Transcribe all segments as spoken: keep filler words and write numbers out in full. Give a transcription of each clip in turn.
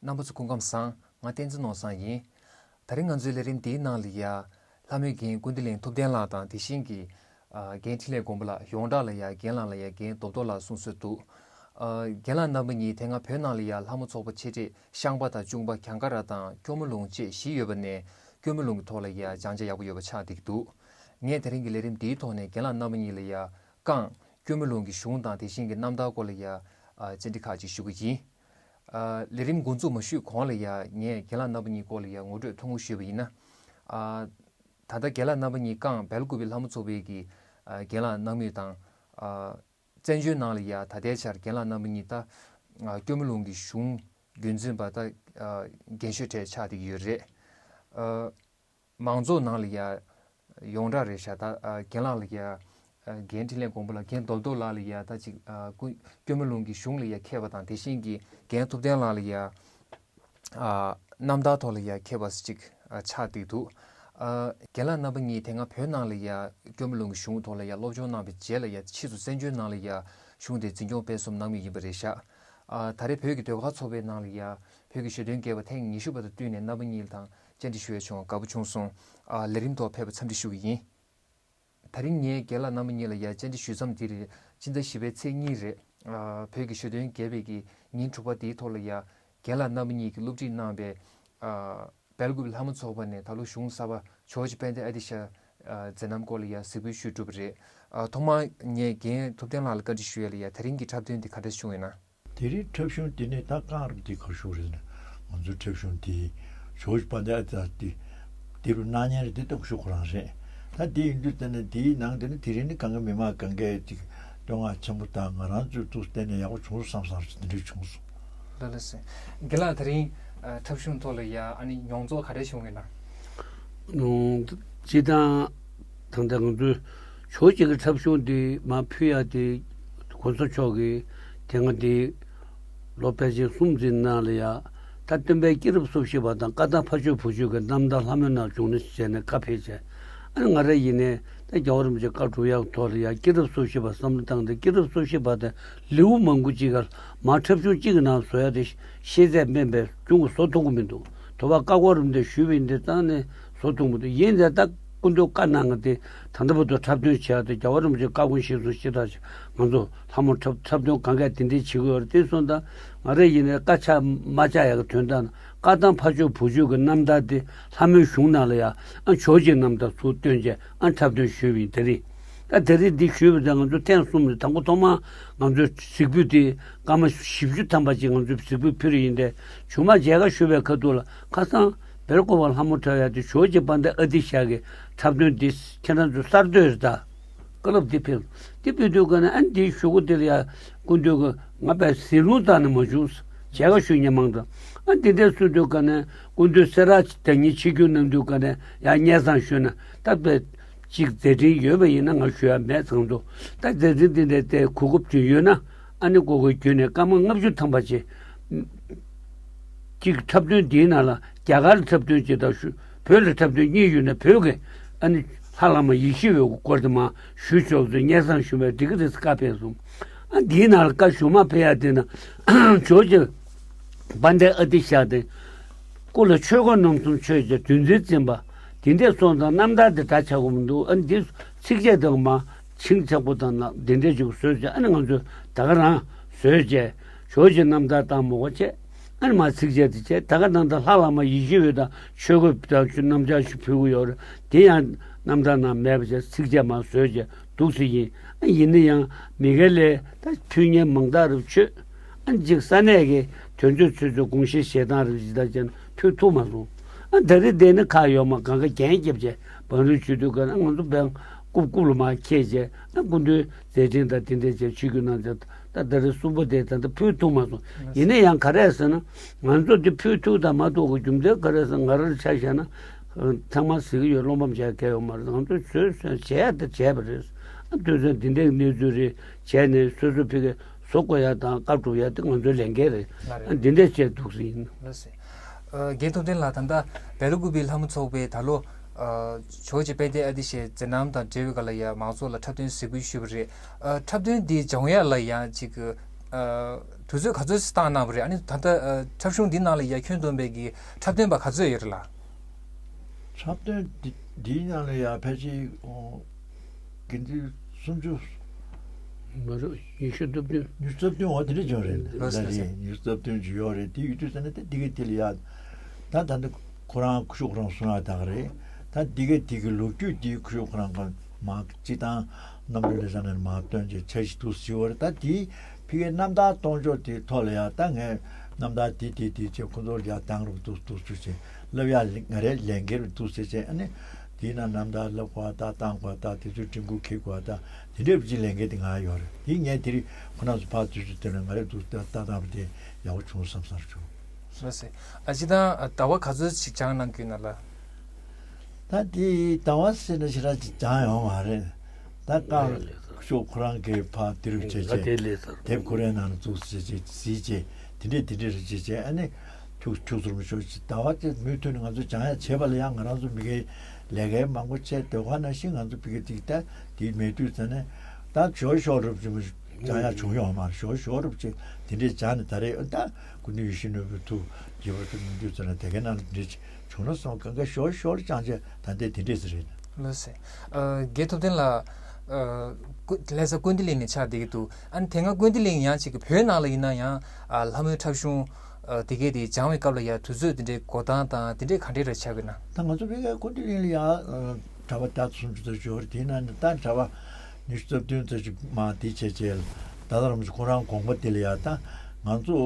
རྣམ་པ་ཚོ་སྐུ་ཁམས་བཟང་། ང་བསྟན་འཛིན་ནོར་བཟང་ཡིན། དེ་རིང་ང་ཚོའི་ལས་རིམ་འདིའི་ནང་ལ་ཡ། ལྷ་མོའི་རྒན་ཀུན་བདེ་གླིང་ཐུབ་བསྟན་ལགས་དང་དེ་བཞིན་གྱི། ཨ། རྒན་འཕྲིན་ལས་མགོན་པོ་ལགས། ཡོངས་གྲགས་ལ་ཡ་རྒན་ལགས་ལ་ཡ་རྒན་རྡོབ་རྡོབ་ལགས་གསུང་སྲོལ་འདུག་ཨ། རྒན་ལགས་རྣམ་པ་གཉིས་དེ་སྔ་བོད་ནང་ལ་ཡ་ལྷ་མོ་ཚོགས་པ་ཆེ་གྲས་ཤངས་པ་དང་གཅུང་པ་གྱངས་ཁ་ར་དང་སྐྱོར་མོ་ལུང་བཅས་བཞི་ཡོད་པ་ནས་སྐྱོར་མོ་ལུང་གི་ཐོག་ལ་ཡ་སྦྱང་བྱ་ཡག་པོ་ཡོད་པ་ཆགས་བསྡད་ཀྱི་འདུག་ངས་དེ་རིང་གི་ལས་རིམ་འདིའི་ཐོག་ནས་རྒན་ལགས་རྣམ་པ་གཉིས་ལ་ཡ་བསྐང་། སྐྱོར་མོ་ལུང་གི་གཞུང་དང་དེ་བཞིན་གྱི་རྣམ་ཐར་སྐོར་ལ་ཡ། ཨ། བཅར་འདྲི་ཁག་ཅིག་ཞུ་གི་ཡིན། ཨ། ལས་རིམ་འགོ་འཛུགས་མ་ཞུས་གོང་ལ་ཡ་ངས་རྒན་ལགས་རྣམ་པ་གཉིས་སྐོར་ལ་ཡ་ངོ་སྤྲོད་ཐུང་ངུ་ཞུས་པ་ཡིན་ན། ཨ། ད་ལྟ་རྒན་ལགས་རྣམ་པ་གཉིས་བསྐང་སྦེལ་ཀོབ་པའི་ལྷ་མོ་ཚོགས་པའི་གི། ཨ། རྒན་ལགས་གནང་མུས་དང་། ཨ། བཙན་བྱོལ་ནང་ལ་ཡ་ད་ལྟའི་ཆར་རྒན་ལགས་རྣམ་པ་གཉིས་ད། ཨ། སྐྱོར་མོ་ལུང་གི་གཞུང་རྒྱུན་འཛིན་པ་ད། ཨ། རྒན་ཤོས་གྲས་ཆགས་བསྡད་ཀྱི་ཡོད་རེད། ཨ། མང་ཚོགས་ནང་ལ་ཡ་ཡོངས་གྲགས་རེད་ཤག་ད། ཨ། རྒན་ལགས་ལ་ཡ། ཨ། རྒན་འཕྲིན་ལས་མགོན་པོ་ལགས། རྒན་རྡོབ་རྡོབ་ལགས་ལ་ཡ་ད་ཅིག་ཨ། ཀུན། སྐྱོར་མོ་ལུང་གི་གཞུང་ལ་ཡ་མཁས་པ་དང་དེ་བཞིན་གྱི་རྒན་ཐུབ་བསྟན་ལགས་ལ་ཡ། ཨ། རྣམ་ཐར་ཐོག་ལ་ཡ་མཁས་པ་ཅིག་ཨ། ཆགས་བསྡད་འདུག་ཨ། རྒན་ལགས་རྣམ་པ་གཉིས་དེ་སྔ་བོད་ནང་ལ་ཡ་སྐྱོར་མོ་ལུང་གི་གཞུང་ཐོག་ལ་ཡ་སློབ་སྦྱོང་གནང་བའི་རྗེས་ལ་ཡ་ཕྱིས་སུ་བཙན་བྱོལ་ནང་ལ་ཡ་གཞུང་དེ་འཛིན་སྐྱོང་སྤེལ་གསུམ་གནང་མུས་ཡིན་པ་རེད་ཤག་ཨ། ད་རེས་བོད་ཀྱི་ཟློས་གར་ཚོགས་པའི་ནང་ལ་ཡ་བོད་ཀྱི་གཞོན་དོན་རྒྱས་པ་ཐེངས་ཉི་ཤུ་པ་དང་བསྟུན་ནས་རྣམ་པ་གཉིས་དང་བཅར་འདྲི་ཞུ་ཡ་བྱུང་བ་དགའ་པོ་བྱུང་སོང་། ཨ། ལས་རིམ་ཐོག་ཕེབས་པར་འཚམས་འདྲི་ཞུ་གི་ཡིན། དེ་རིང་ངས་རྒན་ལགས་རྣམ་པ་གཉིས་ལ་ཡ་བཅར་འདྲི་ཞུ་མཚམས་འདི་རེད། སྤྱི་ཟླ་བཞི་པའི་ཚེས་གཉིས་རེད། ཨ། བོད་ཀྱི་གཞོན་དོན་རྒྱས་པའི་གི་ཉིན་དྲུག་པ་འདིའི་ཐོག་ལ་ཡ། རྒན་ལགས་རྣམ་པ་གཉིས་ཀྱིས་སློབ་ཁྲིད་གནང་བའི། ཨ། སྦེལ་ཀོབ་ལྷ་མོ་ཚོགས་པ་ནས་ད་ལོ་གཞུང་གསར་པ་ཇོ་བོ་རྗེ་དཔལ་ལྡན་ཨ་ཏི་ཤ། ཨ། མཛད་རྣམ་སྐོར་ལ་ཡ་གཟིགས་འབུལ་ཞུས་གྲུབ་པ་རེད། ཨ། ཐོག་མར་ངས་རྒན་ཐུབ་བསྟན་ལགས་ལ་བཀའ་འདྲི་ཞུ་ཡ་ལ་ཡ། དེ་རིང་གི་འཁྲབ་སྟོན་འདི་ག་འདྲ་བྱུང་ཡོད་ན། དེ་རིང་འཁྲབ་གཞུང་དེ་ནས་ད་བསྐང་རབས་དེ་ག་ཞུ་རེད་ན། ང་ཚོའི་འཁྲབ་གཞུང་དེ་ཇོ་བོ་རྗེ་དཔལ་ལྡན་ཨ་ཏི་ཤ་དེ་དེ་རུ་གནང་མཁན་རེད། དེ་སྟོན་ཤུགས་ཁོ་རང་རེད། ད་དེ་ཡིན་དུས་དེ་ནས་དེའི་ནང་དེ་ནས་དེ་རིང་ནི་གང་ག་མི་མང་གང་གས་དེ་བསྟོད་བསྔགས་ཆེན་པོ་དང་ང་རང་ཚོའི་ཐུགས་བསྟན་ནས་ཡག་པོ་བྱུང་བསམ་བསམ་དེ་འདྲ་བྱུང་སོང་། ལགས་ལགས་སེ། རྒན་ལགས་དེ་རིང་ཨ། འཁྲབ་གཞུང་ཐོག་ལ་ཡ་ཨ་ནི་མྱོང་ཚོར་ག་རེ་བྱུང་ཡོད་ན། ཨུམ། སྤྱིར་བཏང་ད་ལྟ་ང་ཚོའི་ཇོ་བོ་རྗེ་གི་འཁྲབ་གཞུང་འདི་མར་ཕུལ་ཡ་དེ་གོང་ས་མཆོག་གིས་དེ་སྔ་དེ་ལོ་ཕལ་ཆེར་གསུམ་ཙམ་ནང་ལ་ཡ། ད་སྟོན་པའི་སྐྱེས་རབས་སོ་བཞི་པ་དང་བཀའ་ཐང་ཕ་ཆོས་བུ་ཆོས་ཀྱི་རྣམ་ཐར་ལྷ་མོའི་ནང་བྱུང་ན་ཞེས་ནས་བཀའ་ཕེབས་བྱས། ཨ་ནི་ང་རང་ཡིན་ནའི་ད་རྒྱལ་བ་རིན་པོ་ཆེ་བཀའ་སྒྲུབ་ཡག་ཐོག་ལ་ཡ་སྐྱེས་རབས་སོ་བཞི་པ་བསམ་བློ་བཏང་སྟེ་སྐྱེས་རབས་སོ་བཞི་པ་དེ་ལེའུ་མང་པོ་གཅིག་ག་མར་འཁྲབ་གཞུང་གཅིག་གི་ནང་བཟོ་ཡ་དེ་ཤེས་ཚད་དམན་པས་ཅུང་གི་བཟོ་ཐུབ་ཀྱི་མི་འདུག་དོ་བ་བཀའ་བསྒོ་རིམ་དེ་ཞུས་པ་ཡིན་དེ་བཏང་ནས་བཟོ་ཐུབ་མི་འདུག་ཡིན་ནའི་ད་སྐུ་མདུན་བཀའ་གནང་ང་དེ་ད་ལྟ་བར་དུ་འཁྲབ་སྟོན་བྱས་ཏེ་རྒྱལ་བ་རིན་པོ་ཆེ་བཀའ་དགོངས་གཞིར་བཟུང་ཤེས་ཐག་ཆོད། ང་ཚོ་ལྷ་མོ་འཁྲབ་འཁྲབ་སྟོན་གང་གས་དེ་འདྲས་བྱེད་དགོས་རེད། དེ་སོང་ཙང་ང་རང་ཡིན་ནའི་བཀའ་ཆག་མ་ཆག་ཡག་གི་དོན་དག་ན་བཀའ་ཐང་ཕ་ཆོས་བུ་ཆོས་ཀྱི་རྣམ་ཐར་དེ་ལྷ་མོའི་གཞུང་ནང་ལ་ཡ་ཨ་ཇོ་བོ་རྗེ་རྣམ་ཐར་ཚུར་བཏོན་བྱས་ཨ་འཁྲབ་སྟོན་ཞུས་པ་ཡིན། དེ་རིང་ད་དེ་རིང་འདི་ཞུས་པ་དང་ང་ཚོ་ཐེངས་གསུམ་རེད། དང་པོ་ཐོག་མར་ང་ཚོས་གཟིགས་འབུལ་དེ་སྐར་མ་བཞི་བཅུ་ཐམ་པ་ཅིག་ང་ཚོས་གཟིགས་འབུལ་ཕུལ་རེ་ཡིན་ཏེ། བྱུང་མ་མཇལ་ཁ་ཞུ་བའི་ཁ་ཐུག་ལ་ཁ་སང་སྦེལ་ཀོབ་པ་ལྷ་མོ་འཁྲབ་ཡ་དེ་ཇོ་བོ་རྗེ་དཔལ་ལྡན་ཨ་ཏི་ཤ་གི་འཁྲབ་སྟོན་འདི་ཁྱེད་རང་ཚོ་གསར་གཏོད་རེད་ད། བཀའ་སློབ་འདི་ཕེབས། འདི་ཕེབས་དུས་ཀ་ནས་ཨ་ནི་འདིའི་གཞུག་གུ་འདི་ལ་ཡ་སྐུ་མདུན་གྱི་ང་དཔེ་ཟིང་ལུང་བཏང་ནས་མ་བྱུང་། མཇལ་ཁ་ཞུ་མཁན་མང་དྲགས། ཨ་འདི་འདྲས་གསུངས་དུས་ཀ་ནས་སྐུ་མདུན་སེ་ར་བདག་ཉིད་ཆིབས་བསྒྱུར་གནང་དུས་ཀ་ནས་ཡང་སྙན་སེང་ཞུས་ན་ད་དཔེ་གཅིག་མཛད་འཕྲིན་ཡོད་པ་ཡིན་ན་ང་ཞུ་ཡ་མེད་ཚང་དུ། ད་མཛད་འཕྲིན་འདི་འདྲས་དེ་གོ་སྐབས་དེ་ཡོད་ན་ཨ་ནི་ཀོ་ཀོའི་བརྒྱུད་ནས་སྐར་མ་ལྔ་བཅུ་ཐམ་པ་ཅིག་གཅིག་འཁྲབ་སྟོན་འདིའི་ནང་ལ་རྒྱ་གར་འཁྲབ་སྟོན་གཅིག་དང་ཞུ་བོད་ལ་འཁྲབ་སྟོན་གཉིས་ཡོད་ན་བོད་ཀྱི་ཨ་ནི་ལྷ་བླ་མ་ཡེ་ཤེས་འོད་ཀྱི་སྐོར་དེ་མར་ཞུ་ཆོག་ཚུལ་སྙན་སེང་ཞུ་བའི་འགྲིག་གི་རེད་ཟེར་བཀའ་ཕེབས་སོང་། ཨ་འདིའི་ནང་ལ་བཀའ་ཞུ་མ་ཕེབས་ཡ་དེ་ན་ཇོ་བོ་རྗེ་དཔལ་ལྡན་ཨ་ཏི་ཤ་དེ་སྐུ་ལ་ཆོས་གོས་རྣམ་གསུམ་མཆོད་ཅིང་འདུལ་འཛིན་འཛིན་པ་དེ་འདྲས་སོང་ཙང་རྣམ་ཐར་དེ་འདྲ་ཆགས་ཀྱི་མི་འདུག་ཨ་ནི་འདི་ཚིགས་བཅད་དང་མ་བྱིངས་ཆག་པོ་དང་ན་འདི་འདྲས་ཅིག་བཟོས་བྱས་ཨ་ནི་ང་ཚོས་ད་ག་རང་བཟོས་བྱས་ཇོ་བོ་རྗེ་རྣམ་ཐར་དང་མོ་ག་བྱས། ཨ་ནི་མ་ཚིགས་བཅད་དེ་བྱས་ད་ག་ནང་ལྟར་ལྷ་བླ་མ་ཡེ་ཤེས་འོད་དང་ཆོས་གོས་དང་ཆུ་རྣམ་ཆགས་ཤིག་ཕུལ་གི་ཡོད་རེད། དེ་ཡང་རྣམ་ཐར་ནང་མེད་པ་བྱས་ཚིགས་བཅད་མ་བཟོས་བྱས་འདུག་སེ་ཡིན། ཨ་ཡིན་ན་ཡང་མི་དགེ་ལས་ད་ཕུལ་མཁན་མང་དག་རེ་བྱོས། ཨ་གཅིག་ས་གནས་ཀྱི་དོན་གཅོད་ཚོས་ཚོས་དགོངས་བཞེད་བཞེས་སྟངས་རེ་ཇི་ལྟར་ཅན་ཕུལ་ཐུབ་མ་སོང་། ཨ་ད་རེས་འདི་ནི་ཁ་ཡོད་མ་གང་ག་རྒྱན་རྒྱབ་བྱས་བང་རིམ་བྱེད་དུས་ཀ་ན་ང་ཚོ་བན་རྐུབ་རྐུབ་ལ་མ་འཁྱེར་བྱས་ཨ་སྐུ་མདུན་མཛད་འཕྲིན་དང་དེ་འདྲས་བྱས་ཆིབས་བསྒྱུར་གནང་བྱས། ད་ད་རེས་གསུམ་པ་དེ་ད་ལྟ་ཕུལ་ཐུབ་མ་སོང་། ཡིན་ན་ཡང་ག་རེ་ཟེར་ན་ང་ཚོ་འདི་ཕུལ་ཐུབ་དང་མ་ཐུབ་ཀྱི་རྒྱུ་མཚན་ག་རེ་ཟེར་ན་ང་རང་ཆ་བཞག་ན་ཚང་མ་ཟེར་གྱི་ཡོད། བློ་ཕམ་བྱས་གལ་ཡོད་མ་རེད། ང་ཚོས་བཟོས་བཟོས་བྱས་ད་བྱས་པ་རེད། ཨ་དུས་ཚོད་འདི་འདྲའི་གནས་ཚུལ་རེད་བྱས་ནས་སོ་སོ་ཕ་གིར་བཟོ་དགོས་ཡ་དང་བཀའ་སྒྲུབ་ཡ་དེ་ང་ཚོའི་ལས་འགན་རེད། ལགས་རེད། ཨ་འདི་འདྲས་བྱས་འདུག་སེ་ཡིན། ལགས་སེ། ཨ་རྒན་ཐུབ་བསྟན་ལགས་ད་ལྟ་སྦེལ་ཀོབ་པའི་ལྷ་མོ་ཚོགས་པས་ད་ལོ་ཨ་ཇོ་བོ་རྗེ་དཔལ་ལྡན་ཨ་ཏི་ཤའི་མཛད་རྣམ་དང་འབྲེལ་བའི་སྒང་ལ་ཡ་མང་ཚོགས་ལ་འཁྲབ་སྟོན་གཟིགས་འབུལ་ཞུས་པ་རེད། ཨ་འཁྲབ་སྟོན་འདི་སྦྱང་ཡ་ལ་ཡང་ཅིག་ཨ་ དུས་ཚོད་ག་ཚོད་ཅིག་བཏང་གནང་བ་རེད། ཨ་ནི་ད་ལྟ་ཨ་འཁྲབ་གཞུང་འདི་ནང་ལ་ཡ་ཁྱོན་བསྡོམས་པའི་གི་འཁྲབ་སྟོན་པ་ག་ཚོད་ཡོད་རེད་ལགས། འཁྲབ་སྟོན་འདི་འདིའི་ནང་ལ་ཡ་ཕལ་ཆེར་ཨོ་དགེ་འདུན་སུམ་ཅུ། མ་རེད། ཉི་ཤུ་རྩ་བདུན། ཉི་ཤུ་རྩ་བདུན། འོ་དེ་འདྲ་ཅིག་ཡོད་རེད། ལགས་སོ། ལགས་རེད། ལགས་སོ། ཉི་ཤུ་རྩ་བདུན་ཅིག་ཡོད་རེད། དེ་ཡོད་དུས་ཙ་ན་ད་འདི་ག་དེ་ལ་ཡ་ད་ད་ནི་ཁོ་རང་ཁུ་བྱུག་ཁོ་རང་གསུང་ཡག་ད་ག་རེད། ད་འདི་ག་དེ་གི་ལོ་རྒྱུས་འདི་ཁུ་བྱུག་ཁོ་རང་གི་མ་སྤྱིར་བཏང་རྣམ་གྲོལ་ལེ་ཚན་ནས་མར་བཏོན་བྱས་འཆར་གཞི་འདུག་ཟེར་བ་རེད། ད་དེའི་ཕ་གིའི་རྣམ་ཐར་གཏོང་ཕྱོགས་དེའི་ཐོག་ལ་ཡ་ད་ངས་རྣམ་ཐར་འདི་འདི་འདི་བྱས་ཁོ་ཚོར་ཡ་བཏང་རོགས་འདུག་འདུག་ཟེར་བྱས་ལབ་ཡ་ལ་ང་རའི་ལས་འགན་རེད་འདུག་ཟེར་བྱས། ཨ་ནི་དེའི་ནང་རྣམ་ཐར་ལབ་དགོས་ད་བཏང་དགོས་ད་དེ་ཚོའི་སྒྲིག་འགོད་འཁྱེར་དགོས་ད་དེ་འདྲའི་ཅིག་ལས་འགན་དེ་ང་ཡོད་རེད། དེ་ངས་དེ་རིང་ཁོ་རང་ཚོ་ཕར་འཛུལ་རྒྱུ་དེ་ནས་ང་རའི་འདུག་ད་ལྟ་བ་དེ་ཡག་པོ་བྱུང་བསམ་བསམ་བྱུང་། ལགས་སེ། ཨ་ཅི་དང་ཟླ་བ་ག་ཚོད་ཅིག་སྦྱངས་གནང་གི་ཡོད་ན་ལགས། ད་དེ་ཟླ་བ་ཟེར་ན་ཞེ་དྲག་ཅིག་སྦྱངས་ཡོད་མ་རེད། ད་ཀ་ཤོག་ཁོ་རང་གིས་ཕར་དེ་རུ་བྱས་ང་བྱས་དེ་ལས་ཚར། དེབ་ཁོ་རའི་ནང་ལ་བཙུགས་བྱས་བྱས་གཟིགས་བྱས་དེ་འདྲས་དེ་འདྲས་རེ་བྱས་བྱས། ཨ་ནི་ཁྱུག་ཁྱུག་ཚུར་མི་ཤོར་ཅིག་ཟླ་བ་ཅིག་མུ་མཐུད་ནས་ང་ཚོ་སྦྱང་ཡ་བྱས་པ་ལ་ཡང་ང་རང་ཚོ་མི་སྒེར་ལས་ཀའི་མང་པོ་བྱས་སྡོད་ཁ་ནང་བཞིན་ང་ཚོ་ཕ་གི་ཅིག་ད་དེ་མེད་དུས་ཙ་ནས་ད་ཞོར་ཞོར་རུབ་ཅིག་མི་སྦྱང་ཡ་བྱུང་ཡོད་མ་རེད། ཞོར་ཞོར་རུབ་ཅིག་དེ་འདྲས་སྦྱངས་ནས་ད་རེས་ཨ་ད་སྐུ་མདུན་ཡིད་བཞིན་ནོར་བུའི་ཐུགས་དགྱེས་པར་དུ་མི་འདུག་ཙ་ན་དེ་གའི་ནང་ལ་འདི་འདྲས་ཅིག་བྱུང་ན་བསམ། གང་ག་ཞོར་ཞོར་སྦྱང་བྱས་ད་ལྟའི་དེ་འདྲས་ཟེར་རེད། ལགས་སེ། ཨ་རྒན་ཐུབ་བསྟན་ལགས། ཨ་ཀུ་ལྷ་ས་ཀུན་བདེ་གླིང་ནས་ཆགས་བསྡད་ཀྱི་འདུག་ཨ་ནི་དེ་སྔ་ཀུན་བདེ་གླིང་ཡང་ཅིག་གི་བོད་ནང་ལ་ཡིན་ན་ཡང་ཨ་ལྷ་མོའི་འཁྲབ་གཞུང་ཨ་དེ་གས་དེ་སྦྱང་བའི་སྐབས་ལ་ཡང་དུས་ཚོད་དེ་འདྲའི་འགོར་སྟངས་དང་དེ་འདྲའི་ག་འདྲས་རེ་ཆགས་ཀྱི་ན། ད་ང་ཚོ་ཕ་གིའི་ཀུན་བདེ་གླིང་ལ་ཡང་གྲྭ་པ་ལྔ་བཅུ་སུམ་ཅུ་ཙམ་ཅིག་ཡོད་རེད། དེའི་ནང་ནས་ད་གྲྭ་པ་ཉི་ཤུ་རྩ་བདུན་ཙམ་ཅིག་མར་དེ་བྱས་བྱས་ད་ལྟ་རང་ཁོ་རང་དགོངས་པ་དེ་ལ་ཡང་ད་ང་ཚོ་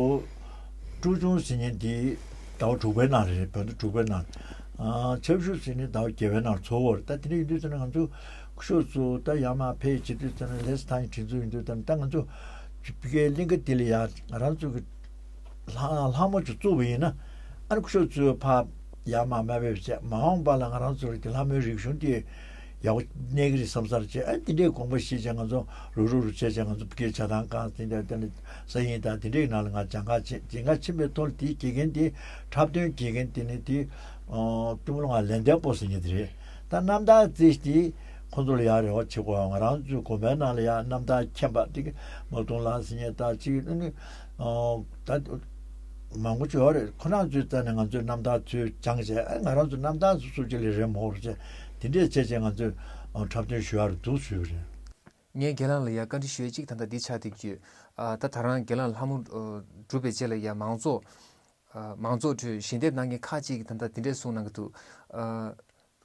ཀྲུའུ་ཅུན་ཟེར་མཁན་དེ་ཟླ་བ་དྲུག་པའི་ནང་རེད། བོད་ཟླ་དྲུག་པའི་ནང་། ཨ་ཆབ་ཞུ་ཟེར་ནས་ཟླ་བ་བརྒྱད་པའི་ནང་ཚོགས་པ་རེད། ད་དེ་འདྲ་ཡིན་དུས་ཙམ་ན་ང་ཚོ་སྐུ་ཞབས་ཚོ་ད་ཡར་མར་ཕེབས་བྱེད་དུས་ཙམ་ན་ལྷ་ས་ཐང་ཡིག་ཁྲི་འཛུགས་ཡིན་དུས་ཙམ་ན་ད་ང་ཚོ་ཕ་གིའི་གླིང་ག་དེ་ལ་ཡང་ང་རང་ཚོ་གི་ལྷ་ལྷ་མོ་ཅིག་བཙུགས་པ་ཡིན་ན་ཨ་ནི་སྐུ་ཞབས་ཚོས་ཕར་ཡར་མར་མ་ཕེབས་བྱས་མ་འོངས་པ་ལ་ང་རང་ཚོ་གི་ལྷ་མོའི་རིག་གཞུང་དེ་ཡག་པོ་གནས་ཀྱི་རེད་བསམ་ས་རེད་བྱས། ཨ་དེ་འདྲའི་དགོངས་པ་བཞེས་བྱས་ང་ཚོ་རུབ་རུབ་རུབ་བྱས་བྱས་ང་ཚོ་ཕ་གིའི་ཇ་ཐང་ཁང་ཟེར་འདྲ་དེ་ནི་ས་ཡིན་དང་དེ་འདྲའི་ནང་ལ་ང་སྦྱང་ག་ཕྱིན། སྦྱང་ག་ཕྱིན་པའི་ཐོག་ལ་དེའི་དགེ་རྒན་དེ་འཁྲབ་སྟོན་དགེ་རྒན་དེ་ནི་དེ་སྐྱོ་མ་ལོ་ང་ལན་ལྡན་པོ་ཟེར་མཁན་དེ་རེད། ད་རྣམ་ཐར་རྩིས་དེ་ཁོང་ཚོ་ལ་ཡག་རེ་བ་བྱེད་དགོས། ང་རང་ཚོའི་དགོན་པའི་ནང་ལ་ཡག་རྣམ་ཐར་མཁྱེན་པ་དེ་གི་མ་དུང་ལ་ཟེར་མཁན་ད་ཅིག་ཨ་ནི། ད་མང་པོ་ཅིག་ཡོད་རེད། ཁོ་རང་ཚོའི་རྩ་ནས་ང་ཚོའི་རྣམ་ཐར་ཚོས་སྦྱངས་བྱས་ཨ་ང་རང་ཚོ་རྣམ་ཐར་ཚོ་སུ་གཅིག་ལས་རེད་མ་འོར་བྱས་དེ་འདྲས་བྱས་བྱས་ང་ཚོས་འཁྲབ་སྟོན་ཞུ་ཡ་རུ་འདུག་ཞུས་པ་རེད། ངས་རྒན་ལགས་ལ་ཡ་བཀའ་འདྲི་ཞུ་ཡ་གཅིག་ད་ལྟ་འདི་ཆགས་བསྡད་ཀྱི་ཡོད། ཨ་ད་ད་རང་རྒན་ལགས་ལྷ་མོ་ཨ་གྲུབ་པའི་རྗེས་ལ་ཡ་མང་ཚོགས་ཨ་མང་ཚོགས་ཁྲོད་ཞལ་འདེབས་གནང་མཁན་ཁག་ཅིག་གིས་ད་ལྟ་འདི་འདྲས་གསུངས་གནང་གི་འདུག་ཨ།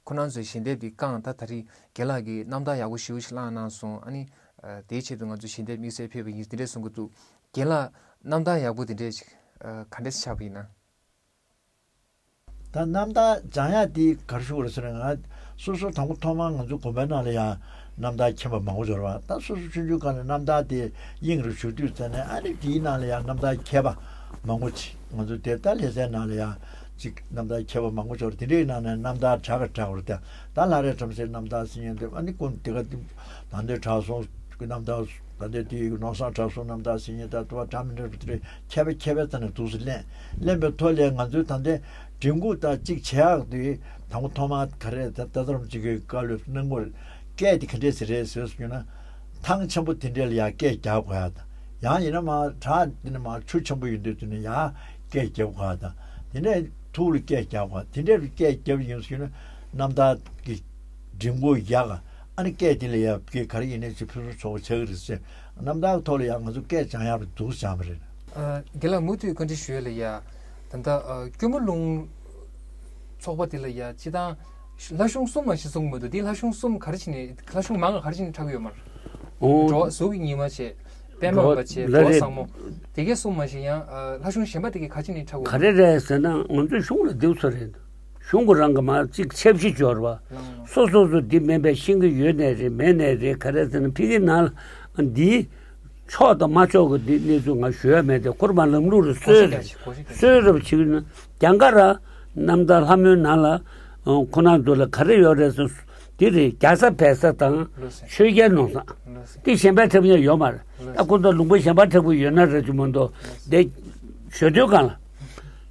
ཁོ་རང་ཚོའི་ཞལ་འདེབས་འདི་བཀང་། ད་ད་རེས་རྒན་ལགས་ཀྱིས་རྣམ་ཐར་ཡག་པོ་ཞེ་པོ་ཞིག་བླངས་གནང་སོང་། ཨ་ནི་ཨ་དེའི་ཆེད་དུ་ང་ཚོ་ཞལ་འདེབས་དམིགས་བསལ་ཕེབས་པ་ཡིན་འདི་འདྲས་གསུང་གི་འདུག་རྒན་ལགས་རྣམ་ཐར་ཡག་པོ་འདི་འདྲས་ཞིག་ཨ་ག་འདྲས་ཆགས་པ་ཡིན་ན། ད་རྣམ་ཐར་སྦྱང་ཡག་འདི་ག་རེ་ཞུ་དགོས་རེད་ཟེར་ན་ང་སོ་སོ་དང་པོ་ཐོག་མར་ང་ཚོ་དགོན་པའི་ནང་ལ་ཡང་རྣམ་ཐར་མཁྱེན་པ་མང་པོ་འབྱོར་བ། ད་སོ་སོ་ཆུང་ཆུང་སྒང་ནས་རྣམ་ཐར་དེ་དབྱིངས་རུ་ཞུགས་དུས་ཙ་ནས་ཨ་ནི་དེའི་ནང་ལ་ཡང་རྣམ་ཐར་མཁས་པ་མང་པོ་ཅིག་ང་ཚོ་དེ་ལྟར་ལྷ་སའི་ནང་ལ་ཡང་ཅིག་རྣམ་ཐར་མཁས་པ་མང་པོ་འབྱོར། དེ་འདྲའི་ནང་ནས་རྣམ་ཐར་གྲགས་ཀ་གྲགས་པ་རེད། ད་ད་ལྷ་རི་བྲམ་ཟེའི་རྣམ་ཐར་ཟེར་མཁན་དེ་ཨ་ནི་ཀུན་དེ་ག་དེ་ད་འདི་གྲགས་སོང་གི་རྣམ་ཐར་ད་འདི་དེ་ནོར་བཟང་གྲགས་སོང་རྣམ་ཐར་ཟེར་མཁན་ད་དུ་བ་གྲངས་མི་འདྲ་བ་དེ་འདྲའི་མཁས་པ་མཁས་པའི་རྩ་ནས་འདུག་སེ་ལེན། ལེན་པའི་ཐོག་ལས་ང་ཚོའི་ད་ལྟའི་མགྲིན་ཁུག་དང་གཅིག་བྱེད་ཡག་དེ་དང་པོ་ཐོག་མར་ག་རེ་ད་ལྟ་ཙམ་ཅིག་གི་བཀའ་སློབ་གནང་བར་སྐད་དེ་ག་འདྲས་ཟེར་རེད་ཟེར་སོང་ན། ཐང་ཆེན་པོ་དེ་འདྲས་ལ་ཡར་སྐད་རྒྱག་དགོས་ཡག་དང་། ཡང་ཡིན་ན་མར་བྲག་དེ་ནས་མར་ཆུ་ཆེན་པོ་ཡོད་དུས་དེ་ནས་ཡར་སྐད་རྒྱབ་དགོས་ཡག་དང་། དེ་ནས་ཐུགས་ལ་སྐད་རྒྱག་དགོས། དེ་འདྲས་སྐད་རྒྱབ་ཡིན་སོང་ན་རྣམ་ཐར་གྱི་མགྲིན་ཁུག་ཡག་ག་ཨ་ནི་སྐད་དེ་ལ་ཡ་གི་ག་རེ་ཡིན་ནའི་ཅིག་ཕུན་སུམ་ཚོགས་པ་ཆགས་ཀྱི་རེད་ཟེར། རྣམ་ཐར་ཐོག་ལ་ཡང་ང་ཚོ་སྐད་སྦྱང་ཡག་རུ་འདུག་སྦྱངས་པ་རེད། ཨ་རྒན་ལགས་མུ་མཐུད་བཀའ་འདྲི་ཞུ་ཡ་ལ་ཡ། ད་ལྟ་ཨ་སྐྱོར་མོ་ལུང་ཚོགས་པ་དེ་ལ་ཡ་སྤྱི་བཏང་ལྷ་གཞུང་གསུམ་མ་ཞིག་གསུང་གི་མི་འདུག་འདི་ལྷ་གཞུང་གསུམ་ག་རེ་བྱས་ནས་ལྷ་གཞུང་མང་ག་ག་རེ་བྱས་ནས་འཁྲབ་ཀྱི་ཡོད་མ་རེད། ཨོ། འགྲོ་གཟུགས་ཀྱི་ཉི་མ་བྱས། པད་མ་འོད་པ་བྱས། འགྲོ་བསམ་མོ། དེ་གས་གསུམ་མ་ཞིག་ཡང་ཨ་ལྷ་གཞུང་གཞན་པ་དེ་གས་ག་རེ་བྱས་ནས་འཁྲབ་ཀྱི་ཡོད་མ་རེད། ག་རེ་རེད་ཟེར་ན་ང་ཚོའི་གཞུང་ལ་འདུག་ས་རེད། གཞུང་གི་རང་གི་མ་གཅིག་ཆབ་གཞི་འབྱོར་བ། ལགས་ལགས། སོ་སོ་སོ་འདི་མིན་པའི་ཤེས་ཀྱི་ཡོད་ནའི་རེད་མེད་ནའི་རེད། ག་རེ་ཟེར་ན་ཕ་གི་ནང་ལ་འདི་ཆོག་དང་མ་ཆོག་གི་འདི་གནས་ཚུལ་ང་ཞུ་ཡ་མེད་དེ་ཁུར་མ་ལམ་ལུགས་རུ་གོ་ས་གསོལ་རྒྱ་ཆེ་གོ་ས་གསོལ་རུབ་བྱེད་ཀྱི་ན་རྒྱང་ག་ར་རྣམ་ཐར་ལྷ་མོའི་ནང་ལ་ཁོ་ན་འདུག་ལ་ག་རེ་ཡོད་རེད་ཟེར་འདི་རེད། རྒྱ་བཟའ་བལ་བཟའ་དང་ལགས་སོ། ཆོས་རྒྱལ་ནོར་བཟང་ལགས་སོ། འདི་གཞན་པའི་འཁྲབ་མཁན་ཡོད་མ་རེད། ལགས་ད་སོ། ཁོ་ཚོ་ལུང་པ་གཞན་པ་འཁྲབ་གི་ཡོད་ན་རེད་ཅུ་མ་གཏོགས་འདི་ཞོ་སྟོན་སྒང་ལ།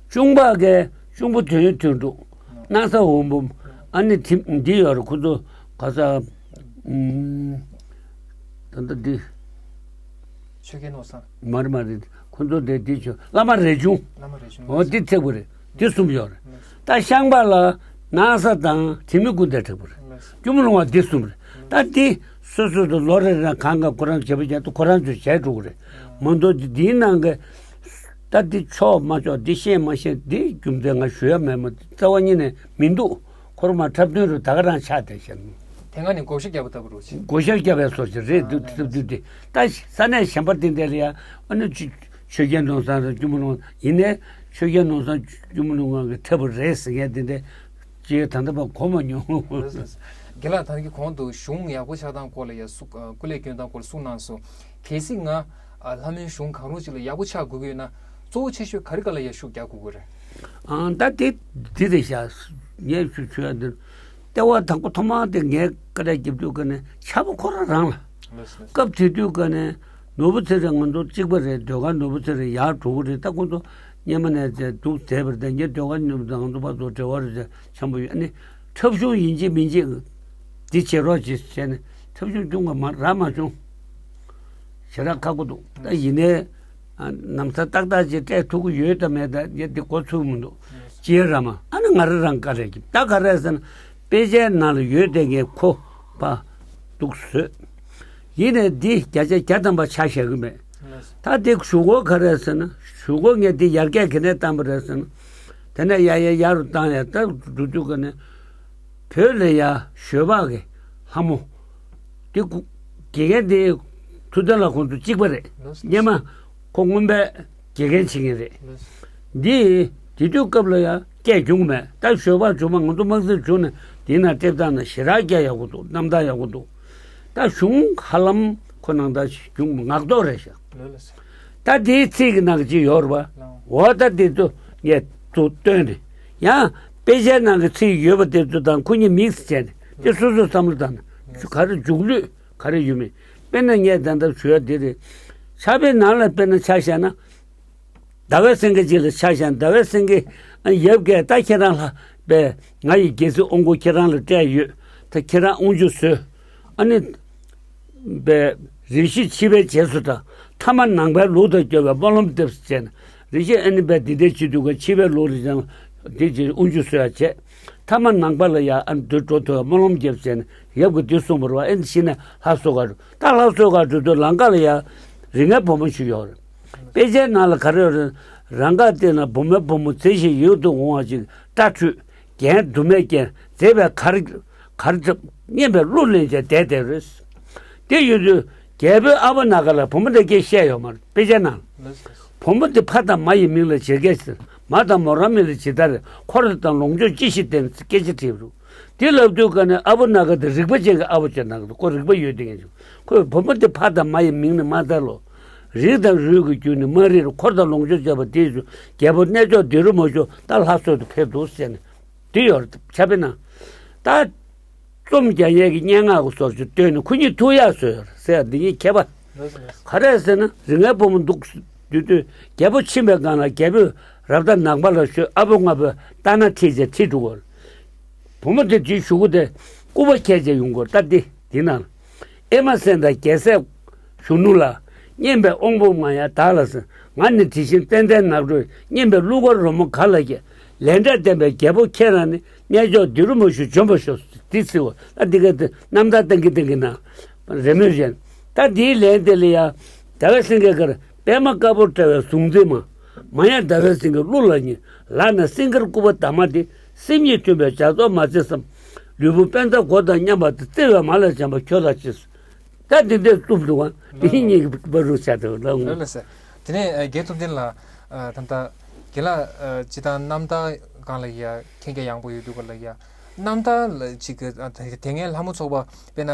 གཅུང་པ་གའི་གཅུང་པོ་དོན་དོན་གྲུབ། སྣང་ས་འོམ་འབུམ། ཨ་ནི་དེ་འདི་ཡོད་རེད་ཁོ་ཚོ་ག་ས། ཨུམ། ད་ལྟ་འདི། ཆོས་རྒྱལ་ནོར་བཟང་། མ་རེད་མ་རེད། ཁོ་ཚོ་དེ་དེ་ཆོ་བླ་མ་རས་ཆུང་། བླ་མ་རས་ཆུང་། འོ་དེ་འཁྲིད་དགོས་རེད། དེ་གསུམ་ཡོད་རེད། ད་ཤངས་པ་ལ་ན་བཟའ་དང་དྲི་མེད་ཀུན་ལྡན་འཁྲིད་དགོས་རེད། སྐྱོར་མོ་ལུང་པ་དེ་གསུམ་རེད། ད་དེ་སོ་སོ་དུ་ལོ་རེ་རེ་གང་ག་ཁོ་རང་བྱེད་པ་བྱས་ཏེ་ཁོ་རང་ཚོས་བྱས་འགྲོ་གི་རེད། མ་གཏོགས་དེ་དེའི་ནང་གི་ད་འདི་ཆོག་མ་ཆོག་འདི་ཤེས་མ་ཤེས་འདི་རྒྱུ་མཚན་ང་ཞུ་ཡ་མེད། མ་རྩ་བ་ཉིད་ནས་མི་འདུག་ཁོ་རང་མ་འཁྲབ་སྟོན་རུ་ད་ག་རང་ཆགས་བསྡད་ཤག་དེ་སྔ་ནས་བགོ་བཤའ་བརྒྱབ་པ་ལྟ་བུ་རུ་ཕྱིན། བགོ་བཤའ་བརྒྱབ་པའི་བཟོ་ཞིག་རེད་འདུག་དེ་དེ་དེ་ད་ས་གནས་གཞན་པ་དེ་འདྲ་ལ་ཡ་ཨ་ནི་ཆོས་ཆོས་རྒྱལ་ནོར་བཟང་རེད། སྐྱོར་མོ་ལུང་ཡིན་ནའི་ཆོས་རྒྱལ་ནོར་བཟང་སྐྱོར་མོ་ལུང་གི་འཁྲབ་པ་རེད་ཟེར་མཁན་དེ་འདྲ་ཅིག་ད་ལྟ་བར་གོ་མ་མྱོང་། རྒན་ལགས་ད་གིན་གོང་དུ་གཞུང་ཡག་པོ་ཆགས་སྟངས་སྐོར་ལ་ཡ་གསུང་། སྐུ་ལས་སྐྱོན་སྟངས་སྐོར་ལ་གསུང་གནང་སོང་། གལ་སྲིད་ང་ལྷ་མོའི་གཞུང་གང་རུང་ཅིག་ལ་ཡག་པོ་ཆགས་དགོས་ཀྱི་ཡོད་ན་གཙོ་བོ་ཆེ་ཤོས་ག་རེ་ག་ལ་ཡ་ཤུགས་རྒྱག་དགོས་ཀྱི་རེད། ཨང་ད་དེ་འདི་རེད་ཤག་ངས་ཞུ་ཞུ་ཡ་འདི་ལྟེ་བ་དང་པོ་ཐོག་མར་དེ་ངས་བཀའ་ལས་རྒྱབ་དུས་ཀ་ནས་ཆགས་པ་ཁོ་རང་རང་ལ། ལགས་སོ། སྐབས་དེ་དུས་ཀ་ནས་ནོར་བུ་ཚེ་རིང་ང་ཚོ་གཅིག་པ་རེད། ཟློས་གར་ནོར་བུ་ཚེ་རིང་ཡར་འགྲོ་གི་རེད། ད་ཁོ་ཚོ་སྔོན་མ་ནས་དེ་འདུག་བསྡད་པ་རེད། ད་ངས་ཟློས་གར་ནོར་བུ་ཚེ་རིང་ང་ཚོ་ཕར་ཚུར་འབྲེལ་བ་རེད་ཆེན་པོ་ཡོད། ཨ་ནི་འཁྲབ་གཞུང་ཡིན་གཅིག་མིན་གཅིག་འདི་བྱེད་རོགས་གྱིས་བྱས་ནས་འཁྲབ་གཞུང་སྐྱོང་ག་མ་རག་མ་བྱུང་། ཞེ་དྲག་ཁག་པོ་འདུག་ད་ཡིན་ནའི་ཨ་ནམ་ས་ཏག་ཏག་ཅིག་སྤྲད་ཐུབ་ཀྱི་ཡོད་དམ་མེད་དམ་ངས་འདི་གོ་ཚོད་མི་འདུག་ཅེས་ར་མ་ཨ་ནི་ང་རང་རང་བཀའ་ལས་ཀྱི་ད་ག་རེ་ཟེར་ན་དཔེ་ཆའི་ནང་ལ་ཡོད་དེ་ངས་ཁོ་པ་འདུག་བཟོས། ཡིན་ནའི་འདི་བརྒྱ་ཆ་བརྒྱ་ཐམ་པ་ཆ་བཞག་གི་མེད། ད་འདི་ཞུ་སྒོ་ག་རེ་ཟེར་ན་ཞུ་སྒོ་ངས་འདི་ཡར་རྒྱས་ག་ནས་བཏང་པ་རེད་ཟེར་ན་དེ་ནས་ཡར་ཡར་ཡར་རུ་བཏང་ཡ་ད་འགྲོ་དུས་ཀ་ནས། བོད་ལ་ཡ་ཞོལ་པ་གི་ལྷ་མོ། དེ་གུ་དགེ་རྒན་དེ་ཐུབ་བསྟན་ལགས་ཁོང་ཚོ་གཅིག་པ་རེད། སྔོན་མ་ཁོ་སྔོན་པའི་དགེ་རྒན་བྱེད་མཁན་རེད། འདི་དེ་དུས་སྐབས་ལ་ཡ་སྐད་བྱུང་མེད། ད་ཞོལ་པ་བྱུང་མ་ང་ཚོ་དམག་འཛིན་བྱུང་ནས་དེ་ན་ལྟེབ་བཏང་ན་ཞེ་དྲག་སྐད་ཡག་པོ་འདུག་རྣམ་ཐར་ཡག་པོ་འདུག་ད་གཞུང་ཧ་ལམ་ཁོ་ནང་ད་བྱུང་ངག་ཐོག་རེད་ཤག་ད་དེའི་ཚིག་གི་ནང་གི་ཅིག་ཡོད་རེད་པ། འོ་ད་དེ་ཚོ་ངས་ཚུར་བཏོན་ནས་ཡང་དཔེ་ཆའི་ནང་གི་ཚིག་ཡོད་པ་དེ་ཚོ་དང་ཁོ་གཉིས་མིག་སི་བྱས་ནས་དེ་སོ་སོས་བསམ་བློ་བཏང་ནས་ག་རེ་འཇུག་ལུགས་ག་རེ་ཡོད་མེད། དཔེར་ན་ངས་ད་ལྟ་ཞུ་ཡ་དེ་རེད། ཕྱག་དཔེའི་ནང་ལ་དཔེར་ན་ཆ་བཞག་ན། ཟླ་བའི་སེང་གེ་ཅིག་ལ་ཆ་བཞག་ན་ཟླ་བའི་སེང་གེ་ཡབ་ཀྱིས་ད་ཁྱེད་རང་ལ་པས་ང་ཡི་རྒྱལ་སྲིད་དབང་བསྐུར་ཁྱེད་རང་ལ་སྤྲད་ཡོད། ད་ཁྱེད་རང་དབང་ཕྱུག་བཟོས། ཨ་ནི། པས་རིགས་ཤིག་འཆི་བའི་རྗེས་སུ་འབྲང་། ཐ་མ་ནང་པའི་ལུགས་དང་འགྱུར་བའི་སྨོན་ལམ་འདེབས་ཟེར་ནས་རིགས་ཤིག་ཨ་ནི་པས་འདི་འདྲའི་བྱེད་དུས་ཀ་འཆི་བའི་ལུགས་རེ་ཅང་འདི་ཅིག་དབང་ཕྱུག་བཟོས་ཡ་བྱས། ཐ་མ་ནང་པ་ལ་ཡ་ཨ་ནི་འདིར་འགྲོ་ཐུབ་པའི་སྨོན་ལམ་རྒྱབ་ཟེར་ནས་ཡབ་ཀྱིས་འདི་གསུངས་པ་རེད་པ། ཨེ་འདི་ཤི་ནས་ལྷ་གསོལ་ག་འགྲོ་ད་ལྷ་གསོལ་ག་འགྲོ་དུས་ལམ་ཁ་ལ་ཡ་རིགས་ལྔའི་བུ་མོ་ཞིག་ཡོད་རེད། དཔེ་ཆའི་ནང་ལ་ག་རེ་ཡོད་རེད། རང་དགའ་སྟེང་ན་བུ་མོའི་བུ་མོ་མཛེས་ཤིང་ཡིད་དུ་འོང་བ་ཅིག་སྐྲ་འཁྲུད། རྒྱན་དུ་མས་བརྒྱན། མཛེས་པའི་གར་གར་འཁྲབ་སྙན་པའི་གླུ་ལེན་བྱས་བསྡད་བསྡད་རེད། དེ་ཡོད་དུས་རྒྱལ་པོའི་ཨ་ཕོ་ནང་ག་ལ་བུ་མོ་དེ་སྐད་བཤད་ཡོད་མ་རེད། དཔེ་ཆ་ནང་ལ། བུ་མོ་དེ་ཕ་དང་མ་ཡི་མིང་ལ་ཇི་སྐད་ཟེར། མ་དང་མོ་རང་མིང་ལ་ཇི་ལྟར་རེད། འཁོར་དང་ལོངས་སྤྱོད་ཅི་ཞིག་ལྡན་ཟེར་སྐད་ཆ་དྲིས་རུང་། དེ་ལབ་དུས་ཀ་ནས་ཨ་ཕོ་ནང་ག་དེ་རིག་པ་ཅན་གྱི་ཨ་ཕོ་ཅིག་ནང་ག་དེ་ཁོ་རིག་པ་ཡོད་དེ་ངས་བྱུང་ཁོས་བུ་མོ་དེ་ཕ་དང་མ་ཡི་མིང་ནས་མ་བཏགས་ལོ། རིགས་དང་རུས་ཀྱི་རྒྱུ་ནི་མ་རིག་འཁོར་དང་ལོངས་སྤྱོད་བཅས་པ་དེས་བྱུང་རྒྱལ་པོ་རྣལ་འབྱོར་འདི་རུ་མ་བྱུང་ད་ལྷ་གསོལ་དུ་ཕེབས་འདུག་ཟེར་ནས། དེ་ཡོད་རེད། ཕྱག་དཔེ་ན། ད། རྩོམ་རྒྱག་ཡས་ཀྱི་སྙན་ངག་གི་བཟོ་བཅོས་བཏོན་ནས་ཁོ་གཉིས་ཐུག་ཡག་བཟོས་ཡོད་རེད་ཟེར་ཡ་འདི་གཉིས་ཁྱད་པར། ག་རེ་ཟེར་ན་རིགས་ལྔའི་བུ་མོ་འདུག་དུས་དུས་རྒྱལ་པོ་ཕྱིན་པའི་སྒང་ལ་རྒྱལ་པོས་རབ་བརྟན་ནང་པ་ལ་ཞུས་ཨ་ཕོ་ལྔ་པོས་ལྟ་ན་ཁྲིད་བྱས་ཁྲིད་འགྲོ་གི་ཡོད་རེད། བུ་མོ་དེ་དེའི་གཞུག་གུ་དེ་སྐུད་པ་འཁྱེར་བྱས་ཡོང་གི་ཡོད་རེད། ད་འདི་འདི་ནང་ལ། ཨེ་མ་སེང་དང་རྒྱལ་སྲས་གཞོན་ནུ་ལ། སྙན་པའི་དབང་པོ་མ་ཡལ་བདག་ལ་གསན། ང་ནི་དྲི་ཞིམ་ཙན་དན་ནགས་ཁྲོད་སྙན་པའི་གླུ་གར་རོལ་མོ་གར་ལ་སྐྱེས། ལས་འབྲས་བསྟན་པའི་རྒྱལ་པོ་ཁྱེད་རང་ནི། རྣལ་འབྱོར་འདི་རུ་མ་བཞུགས་འབྱོན་པར་ཤོག་འདི་ཚིག་འོ་ད་འདི་ག་འདི་རྣམ་ཐར་བཏང་གི་བཏང་གི་ན། རེ་མོས་བཞིན། ད་འདིའི་ལན་དེ་ལ་ཡ། ཟླ་བའི་སེང་གེ་གར་པད་མ་དཀར་པོར་བཀྲ་བའི་གཟུངས་འཛིན་མ། མ་ཡལ་ཟླ་བའི་སེང་གེ་གླུ་ལ་ཉན། ལག་ན་སེང་གེར་སྐུད་པ་འདབ་མ་དེ། སེམས་ཉིད་མཐུན་པའི་ལྗགས་རྩོམ་མ་བརྩི་བསམ། ལུས་པོ་དཔལ་རྩྭ་མགོ་དང་མཉམ་པ་དེ། བརྩེ་བའི་མ་ལ་བྱམས་པ་ཁྱོད་ལ་ཅི། ད་འདི་འདྲས་གཏུབ་འདུག་ག་འདི་གཉིས་ཀྱི་བར་རུ་བྱ་དགོས་ལ་ལགས་ལགས་སེ། དེ་ནས་རྒན་ཐུབ་བསྟན་ལགས། ད་ལྟ་རྒན་ལགས་སྤྱིར་བཏང་རྣམ་ཐར་སྒང་ལ་ཡ་མཁྱེན་རྒྱ་ཡངས་པོ་ཡོད་འདུག་ག་ལ་ཡ། རྣམ་ཐར་ལ་ཅིག་གི་དེ་སྔའི་ལྷ་མོ་ཚོགས་པ་དཔེར་ན་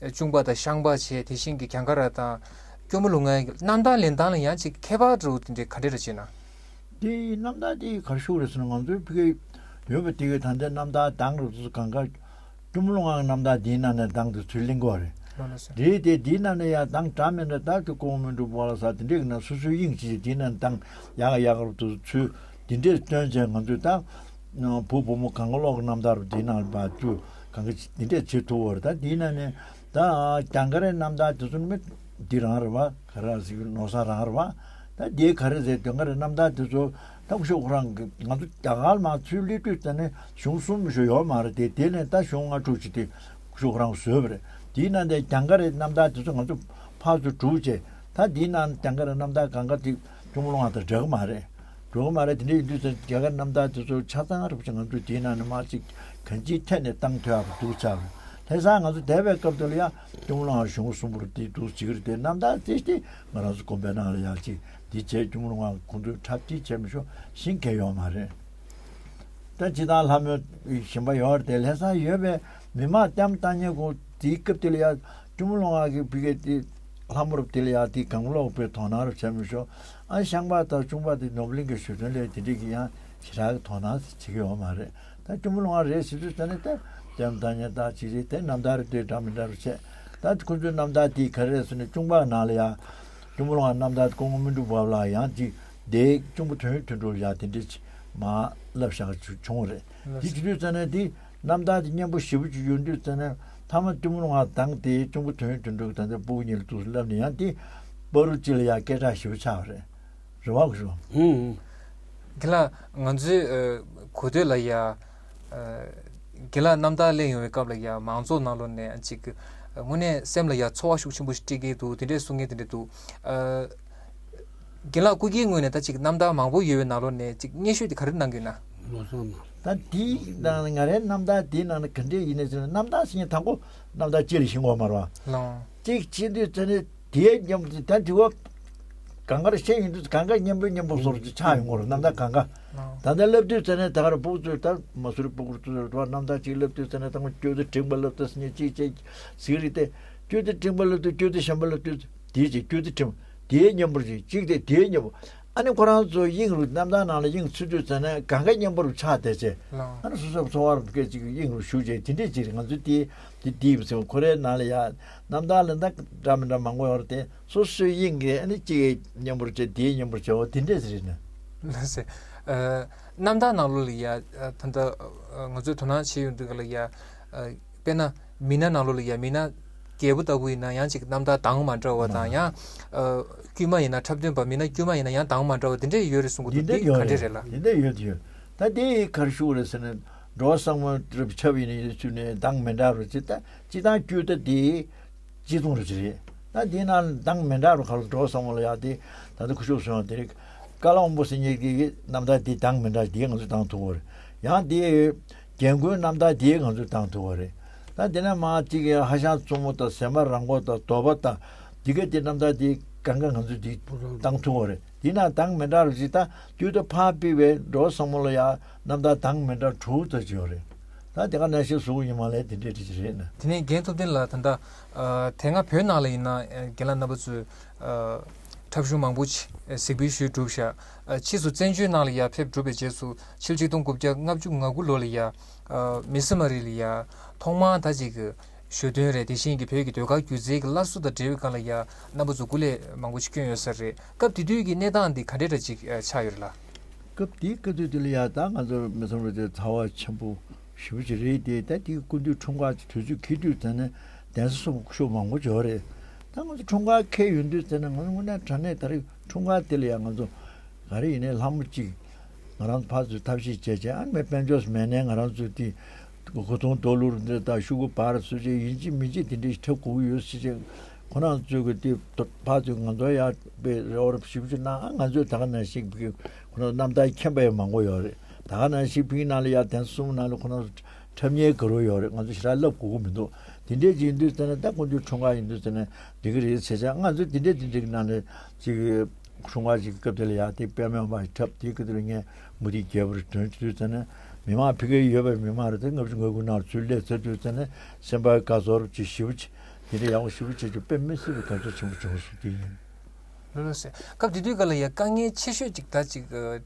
གཅུང་པ་དང་ཤངས་པ་བྱས་དེ་བཞིན་གྱི་གྱང་ཁ་ར་དང་སྐྱོར་མོ་ལུང་པའི་རྣམ་ཐར་ལེན་སྟངས་ལ་ཡང་ཅིག་ཁྱད་པར་འདྲ་བོ་དེ་འདྲའི་ག་འདྲ་རེ་བྱས་ན། དེ་རྣམ་ཐར་དེ་ག་རེ་ཞུ་དགོས་རེད་ཟེར་ན་ང་ཚོའི་ཕ་གིའི་ཡོད་པ་དེ་གའི་ད་ལྟའི་རྣམ་ཐར་གདངས་རབས་སུ་གང་ག་སྐྱོར་མོ་ལུང་པའི་རྣམ་ཐར་འདིའི་ནང་ནས་གདངས་དེ་ཚུར་ལེན་དགོས་རེད། ལགས་ལགས་སོ། འདིའི་དེ་འདིའི་ནང་ནས་ཡང་གདངས་འདྲ་མི་འདྲ་ད་དེ་ཀོང་མོ་འབྲུག་པ་ལ་ས་དེ་འདྲས་ཀྱི་ནང་སོ་སོའི་དབྱིངས་ཅིག་དེའི་ནང་གདངས་ཡག་ཡག་རབ་ཏུ་ཚུར་འདི་འདྲས་བཏོན་བྱས་ང་ཚོས་ད་བུ་བུ་མོ་གང་ག་ལོག་གི་རྣམ་ཐར་རུ་དེའི་ནང་ལ་བ་བཅུ་གང་ག་འདི་འདྲས་བྱེད་ཐུབ་པ་རེད། ད་དེའི་ནང་ནས་ད་གྱང་ཁ་རའི་རྣམ་ཐར་དེ་ཚོ་ནི་འདི་རང་རེད་བ། ག་རེ་ཟེར་གི་ནོར་བཟང་རང་རེད་བ། ད་དེའི་ག་རེ་ཟེར་དོན་ག་རེ་རྣམ་ཐར་དེ་ཚོ་ད་སྐུ་ཞབས་ཁོ་རང་གི་ང་ཚོ་རྒྱ་གར་མར་ཚུར་སླེབས་དུས་ཙ་ནས་གཞུང་གསུམ་ཞུ་ཡོད་མ་རེད་དེ། དེ་ནས་ད་གཞུང་ལྔ་དྲུག་ཅིག་དེ་སྐུ་ཞབས་ཁོ་རང་བཟོས་པ་རེད། དེའི་ནང་དེ་རྒྱ་གར་རྣམ་ཐར་དེ་ཚོ་ང་ཚོ་ཕར་ཚུར་སྒྲུག་བྱས། ད་དེའི་ནང་རྒྱ་གར་རྣམ་ཐར་གང་ག་དེ་གཅུང་མོ་ལོ་ང་དང་འདྲ་གི་མ་རེད། འགྲོ་གི་མ་རེད། དེ་འདྲ་ཡིན་དུས་ཙང་རྒྱ་གར་རྣམ་ཐར་དེ་ཚོ་ཆ་ཚང་རུབ་ཅིག་ང་ཚོས་དེའི་ནང་ནས་མར་ཅིག་གང་ཅིའི་ཐད་ནས་བཏང་ཐུབ་ཡག་འདུག་ཆགས་རེད། ལྷ་ས་ང་ཚོ་བསྡད་པའི་སྐབས་དེ་ལ་ཡ་གཅུང་མོ་ལོ་ང་གཞུང་གསུམ་པོར་དེ་འདུག་བྱེད་ཀྱི་རེད་དེ། རྣམ་ཐར་རྩིས་ཏེ་ང་རང་ཚོ་དགོན་པའི་ནང་ལ་ཡ་ཅིག་དེ་བྱས་གཅུང་མོ་ལོ་ང་ཁོང་ཚོས་འཁྲབ་ཁྲིད་བྱས་མི་ཤོག་ཤིང་གས་ཡོད་མ་རེད། ད་སྤྱི་བཏང་ལྷ་མོ་གཞན་པ་ཡོད་རེད་དེ། ལྷ་ས་ཡོད་པའི་མི་མང་བསྟེན་བཏང་མཁན་ཁོང་དེའི་སྐབས་དེ་ལ་ཡ་གཅུང་མོ་ལོ་ང་གི་བི་གའི་དེ་ལྷ་མོ་རབ་དེ་ལ་ཡང་དེ་གང་ལོག་པའི་དོ་སྣང་རབ་བྱས་མི་ཤོག་ཨ་ཤངས་པ་དང་གཅུང་པ་དེ་ནོར་བུ་གླིང་གི་ཞོ་སྟོན་ལས་དེ་འདྲས་ཀྱི་ཡང་ཞེ་དྲག་གི་དོ་སྣང་བྱེད་ཀྱི་ཡོད་མ་རེད། ད་གཅུང་མོ་ལོ་ང་རེད་ཟེར་དུས་ཙ་ནས་ད་ལྟད་མོ་ལྟ་མཁན་དག་ཅིག་རེད་དེ། རྣམ་ཐར་དེ་འདྲ་མི་འདྲ་རུ་བྱས། ད་ཁོ་ཚོའི་རྣམ་ཐར་དེ་ག་རེ་རེད་ཟེར་ན་གཅུང་པ་ནང་ལ་ཡང་གཅུང་མོ་ལོ་ང་རྣམ་ཐར་སྐུ་ངོ་སྨིན་དྲུག་བར་ལ་ཡང་ཅིག་དེ་གཅུང་པོ་དོན་ཡོད་དོན་གྲུབ་ཡང་དེ་འདྲས་ཅིག་མར་བསླབ་བཞག་བྱུང་བ་རེད། དེ་བྱེད་དུས་ཙ་ནས་དེ། རྣམ་ཐར་དེ་སྙན་པོ་ཞེ་པོ་ཅིག་ཡོང་དུས་ཙ་ནས་མཐའ་མ་གཅུང་མོ་ལོ་ང་དང་དེ་གཅུང་པོ་དོན་ཡོད་དོན་གྲུབ་དང་དེ་སྤུ་གུ་གཉིས་ལ་ཐུགས་སུ་བསླབས་ནས་ཡང་དེ་བར་དུ་ཅིག་ལ་ཡང་སྐད་གྲགས་ཞེ་པོ་ཆགས་པ་རེད། རེད་བ་གོ་ཤོག་ཧུམ། རྒན་ལགས་ང་ཚོའི་ཨ་གོ་ཐོས་ལ་ཡ། ཨ་རྒན་ལགས་རྣམ་ཐར་གླེང་ཡོང་བའི་སྐབས་ལ་ཡ་མང་ཚོགས་ནང་ལོགས་ནས་ཅིག་དངོས་གནས་སེམས་ལ་ཡ་ཚོར་བ་ཤུགས་ཆེན་པོ་ཞིག་སྤྲད་ཀྱི་འདུག་དེ་འདྲས་གསུང་མཁན་དེ་འདྲས་འདུག་ཨ། རྒན་ལགས་སྐུ་སྒེར་ངོས་ནས་ད་ཅིག་རྣམ་ཐར་མང་པོ་ཡོད་པའི་ནང་ལོགས་ནས་ཅིག་སྙན་ཤོས་དེ་ག་རེ་གནང་གི་ཡོད་ན། ལོ་སོང་ན། ད་དེའི་ནང་ང་རའི་རྣམ་ཐར་དེའི་ནང་ནས་ག་འདྲས་ཡིན་ནས་ཟེར་ན། རྣམ་ཐར་ཟེར་མཁན་དང་པོ་རྣམ་ཐར་སྤྱི་ལ་ཤེས་དགོས་མ་རེད་བ། ལོང་། གཅིག་བྱེད་དུས་ཙ་ནས་དེའི་མཉམ་དུ་ད་དེ་བ་གང་གར་བཤད་ཡོང་དུས་གང་ག་སྙན་པོའི་སྙན་པོ་བཟོ་འདྲ་ཅིག་ཆགས་ཡོང་གི་རེད། རྣམ་ཐར་གང་ག་ལོང་། ད་ལྟ་བསླབ་དུས་ཙ་ནས་ད་ག་རེ་སྤུ་གུ་ཚོས་ད་མ་སུ་རི་སྤུ་གུ་ཚོས་རྣམ་ཐར་ཅིག་བསླབ་དུས་ཙ་ནས་ད་ང་སྐྱོ་དེ་དྲན་པ་བསླབ་དུས་ཟེར་མཁན་ཅིག་བྱས་ཟིག་རེད་དེ། སྐྱོ་དེ་དྲན་པ་བསླབ་དུས་སྐྱོ་དེ་གཞན་པ་བསླབ་དུས། དེའི་རྗེས་སྐྱོ་དེ་ཁྲིམས། དེའི་མཉམ་པོར་རྗེས་གཅིག་དེ་དེའི་མཉམ་པོ། ཨ་ནི་ཁོ་རང་ཚོ་དབྱིངས་རུ་རྣམ་ཐར་ནང་ལ་དབྱིངས་ཚུད་དུས་ཙ་ནས་གང་ག་མཉམ་པོར་ཆགས་བསྡད་ཚེ། ལགས། ཨ་ནི་སོ་སོའི་འཚོ་བ་རུ་སྐད་ཅིག་དབྱིངས་རུ་ཞུགས་བྱས་དེ་འདྲས་ཅིག་རེད། ང་ཚོ་དེ་དེ་དེའི་བཟོ་ཁོ་རའི་ནང་ལ་ཡ་རྣམ་ཐར་ལ་ད་འདྲ་མི་འདྲ་མང་པོ་ཡོད་རེད་དེ། སོ་སོའི་དབྱིངས་ཀྱི་ཨ་ནི་གཅིག་གི་མཉམ་པོར་བྱས་དེའི་མཉམ་པོར་བྱས་འོ་དེ་འདྲས་རེད་ན། ལགས་སེ། ཨ། རྣམ་ཐར་ནང་ལོགས་ལ་ཡ་ད་ལྟ་ང་ཚོས་དོ་སྣང་བྱེད་ཡོང་དུས་ག་ལ་ཡ། དཔེར་ན་མི་སྣ་ནང་ལོགས་ལ་ཡ་མི་སྣ་རྒྱལ་པོ་ལྟ་བུ་ཡིན་ན་ཡང་ཅིག་རྣམ་ཐར་དྭངས་མ་འདྲ་བ་དང་། ཡང་ཨ་དཀྱུས་མ་ཡིན་ན་འཁྲབ་སྟོན་པ་མི་སྣ་དཀྱུས་མ་ཡིན་ན་ཡང་དྭངས་མ་འདྲ་བ་དེ་འདྲས་ཡོད་རེད་གསུང་གི་འདུག་འདི་འདྲས་ཡོད་ག་འདྲས་རེད། རེད་ལ། འདི་འདྲས་ཡོད་ཡོད། ད་དེ་ག་རེ་ཞུ་དགོས་རེད་ཟེར་ན། འགྲོ་བ་ཚང་མ་རབ་ཆབ་ཡིན་ནའི་ཚུལ་ནས་དྭངས་མི་འདྲ་རུ་ཅི་ད་ཅི་དང་དཀྱུས་ད་དེ་གཅིག་མཚུངས་རུ་ཅི་རེད། ད་དེ་ན་དྭངས་མི་འདྲ་རུ་ཁ་ལ་འགྲོ་བ་ཚང་མ་ལ་ཡ་དེ་ད་ལྟ་སྐུ་ཞབས་གསུངས་པ་དེ་རེད། ཀ་ལ་དབང་པོ་སེང་གེ་གི་རྣམ་ཐར་དེ་དྭངས་མི་འདྲ་དེ་ང་ཚོ་དྭངས་ཐུབ་དགོས་རེད། ཡང་དེ། རྒྱན་གོས་རྣམ་ཐར་དེའི་ང་ཚོས་བཏང་ཐུབ་པ་རེད། ད་དེ་ནས་མ་གཅིག་གི་ཧ་ཤང་བཙུན་མོ་དང་ཟན་མ་རང་མགོ་དང་གདོལ་པ་དང་འདི་ག་དེ་རྣམ་ཐར་དེ་གང་ག་ང་ཚོས་དེ་བཏང་ཐུབ་པ་རེད། དེ་ན་དྭངས་མི་འདྲ་རུ་ཅིག་ད་དུས་ད་ཕར་ཕུད་པའི་འགྲོ་བ་ཚང་མ་ལ་ཡ་རྣམ་ཐར་དྭངས་མི་འདྲ་དྲུག་ཙམ་ཅིག་ཡོད་རེད། ད་དེ་ག་ནང་བཞིན་གཟུགས་ཉི་མ་ལས་དེ་འདྲས་དེ་ཅིག་རེད་ན། དེ་ནས་རྒན་ཐུབ་བསྟན་ལགས་ད་ལྟ་ཨ་དེ་སྔ་བོད་ནང་ལ་ཡིན་ན་ཨ་རྒན་ལགས་རྣམ་པ་ཚོས་ཨ། འཁྲབ་གཞུང་མང་པོ་ཅིག་གཟིགས་འབུལ་ཞུས་གྲུབ་བཞག་ཕྱིས་སུ་བཙན་བྱོལ་ནང་ལ་ཡར་ཕེབས་གྲུབ་པའི་རྗེས་སུ་ཕྱི་ལོ་ཆིག་སྟོང་དགུ་བརྒྱ་ལྔ་བཅུ་ང་དགུ་ལོ་ལ་ཡ། མི་སི་མ་རི་ལ་ཡ། ཐོག་མར་ད་ཅིག་གི་ཞོ་སྟོན་རེད། དེ་བཞིན་གྱི་བོད་ཀྱི་ཟློས་གར་སྒྱུ་རྩལ་གྱི་སླར་གསོ་དང་འབྲེལ་བའི་སྒང་ལ་ཡ་རྣམ་པ་ཚོ་སྐུ་ལས་མང་པོ་ཅིག་བསྐྱོན་ཡོད་ས་རེད། སྐབས་དེ་དུས་ཀྱི་གནས་སྟངས་འདི་ག་འདྲས་འདྲ་ཅིག་ཆགས་ཡོད་རེད་ལ། སྐབས་དེའི་སྐབས་དུས་དེ་ལ་ཡ་ད་ང་ཚོ་མི་སི་མ་རི་དེ་ཚ་བ་ཆེན་པོ་ཞེ་པོ་ཅིག་རེད་དེ། ད་དེའི་སྐུ་མདུན་འཁྲུངས་སྐར་གྱི་དུས་ཚོད་འཁེལ་དུས་ཙ་ནས་གདན་ས་སོགས་ཤུགས་མང་པོ་འབྱོར་རེད། ད་ང་ཚོ་འཁྲུངས་སྐར་འཁེལ་ཡོང་དུས་ཙ་ནས་ང་ཚོ་དངོས་གནས་དྲང་གནས་ད་རེས་འཁྲུངས་སྐར་དེ་ལ་ཡང་ང་ཚོ་ག་རེ་ཡིན་ནའི་ལྷ་མོ་གཅིག་ང་རང་ཚོ་ཕར་ཚུར་ཐབས་ཤེས་བྱས་བྱས། ཨ་ནི་དཔལ་འབྱོར་མེད་ནའི་ང་རང་ཚོ་དེ་སྒོ་ཐོང་རྡོ་ལུག་འདི་དང་ཤོག་གུ་བར་སོ་བྱས་ཡིན་གཅིག་མིན་གཅིག་དེ་འདྲའི་ཞིག་འཁྲབ་དགོས་ཀྱི་ཡོད་ཟེར་བྱས། ཁོ་རང་ཚོས་གི་དེ་ཕར་ཚུར་ང་ཚོ་ཡར་དཔེ་རེ་བ་རེ་ཞིབ་ཞིབ་གནང་། ཨ་ང་ཚོས་ད་ག་ནང་བཞིན་གི་ཁོ་རང་རྣམ་ཐར་མཁྱེན་པ་ཡང་མང་པོ་ཡོད་རེད། ད་ག་ནང་བཞིན་ཕིང་ནང་ལ་ཡར་གདན་གསུམ་ནང་ལ་ཁོ་རང་ཚོ་འཁྲབ་མཁན་དགའ་རབ་ཡོད་རེད། ང་ཚོ་ཞེ་དྲག་ལབ་དགོས་ཀྱི་མི་འདུག་དེ་འདྲས་ཅིག་ཡིན་དུས་ཙ་ན། ད་སྐུ་མདུན་འཁྲུངས་སྐར་ཡིན་དུས་ཙ་ན་འགྲིག་གི་རེད་ཟེར་བྱས། ང་ཚོ་དེ་འདྲས་དེ་འདྲས་ཀྱི་ནང་ནས་ཅིག་འཁྲུངས་སྐར་ཅིག་སྐབས་དེ་ལ་ཡར་དེ་དཔལ་མོའི་མ་འཁྲབ་དེའི་སྐབས་དེ་ལ་ངས་མུ་ཏིག་རྒྱལ་པོར་དོན་བྱེད་དུས་ཙ་ན། མི་མང་ཕ་གིར་ཡོད་པའི་མི་མང་རེད་དེ། ལྔ་བཅུ་ང་དགུ་ནང་ཚུར་སླེབས་ཚར་དུས་ཙ་ན་སེམས་པ་དགའ་ཚོར་ཅིག་ཞེ་པོ་ཅིག་དེ་འདྲས་ཡག་པོ་ཞེ་པོ་ཅིག་ཅིག་དཔེ་མི་སྲིད་པའི་དགའ་ཚོར་ཆེན་པོ་བྱུང་སོང་། དེ་ཡིན། ལགས་ལགས་སེ། སྐབས་དེ་དུས་ག་ལ་ཡ་དཀའ་ངལ་ཆེ་ཤོས་ཅིག་ད་ཅིག་ཨ་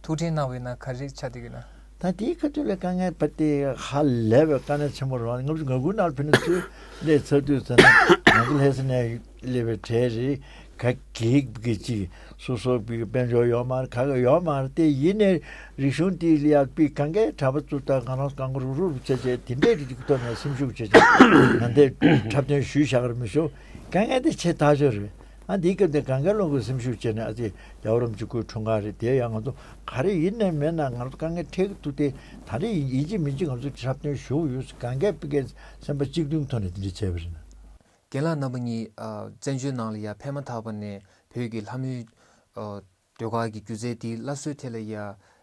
ཐུགས་འཕྲད་གནང་བའི་ནང་ག་རེ་ཆགས་བསྡད་ཀྱི་ན། ད་དེའི་ཁ་ཐུག་ལ་དཀའ་ངལ་པ་དེ་ཧ་ལས་པའི་དཀའ་ངལ་ཆེན་པོ་རེད། ལྔ་བཅུ་ང་དགུ་ནང་ཕེབས་ནས་ཚུར་སླེབས་ཚར་དུས་ཙ་ན་ང་ཚོ་ལྷ་ས་ནས་སླེབས་པའི་གྲས་རེད། ག་གེ་གི་ཅིག་སོ་སོ་པའི་དཔལ་འབྱོར་ཡོད་མ་རེད། ག་གེ་ཡོད་མ་རེད་དེ། ཡིན་ནའི་རིག་གཞུང་དེ་ལ་ཡ་པའི་གང་གའི་གྲྭ་པ་ཚོ་དང་ང་རང་གང་ག་རུག་རུག་བྱས་བྱས་དེ་འདྲའི་རིགས་ཀྱི་ཐོག་ནས་སེམས་ཤུགས་བྱས་བྱས་ང་འདིར་འཁྲབ་སྟོན་ཞུས་བཞག་གི་རེད། མི་ཤོག་དཀའ་ངལ་དེ་ཆེ་ཐག་ཆོད་རེད། ཨ་འདིའི་སྐབས་དེ་གང་ག་ལོ་གི་སེམས་ཤུགས་བྱས་ནས་ཨ་ཙི་རྒྱལ་བ་རིན་པོ་ཆེ་སྐུའི་འཁྲུངས་སྐར་རེད། དེ་ཡང་ང་ཚོ་ག་རེ་ཡིན་ནས་མེད་ན་ང་ཚོ་དཀའ་ངལ་འཕྲད་ཀྱི་འདུག་སྟེ། ད་རེས་ཡིན་གཅིག་མིན་གཅིག་ང་ཚོ་འཁྲབ་སྟོན་ཞུ་གི་ཡོད། གང་གས་ཕི་ཀའི་སེམས་པ་གཅིག་མཐུན་ཐོག་ནས་དེ་འདྲ་བྱས་པ་རེད་ན། རྒན་ལགས་རྣམ་པ་གཉིས་ཨ་བཙན་བྱོལ་ནང་ལ་ཡ་ཕེབས་མ་ཐག་པ་ནས་བོད་ཀྱི་ལྷ་མོའི་ཨ་ཟློས་གར་གྱི་སྒྱུ་རྩལ་དེའི་སླར་གསོའི་ཐད་ལ་ཡ་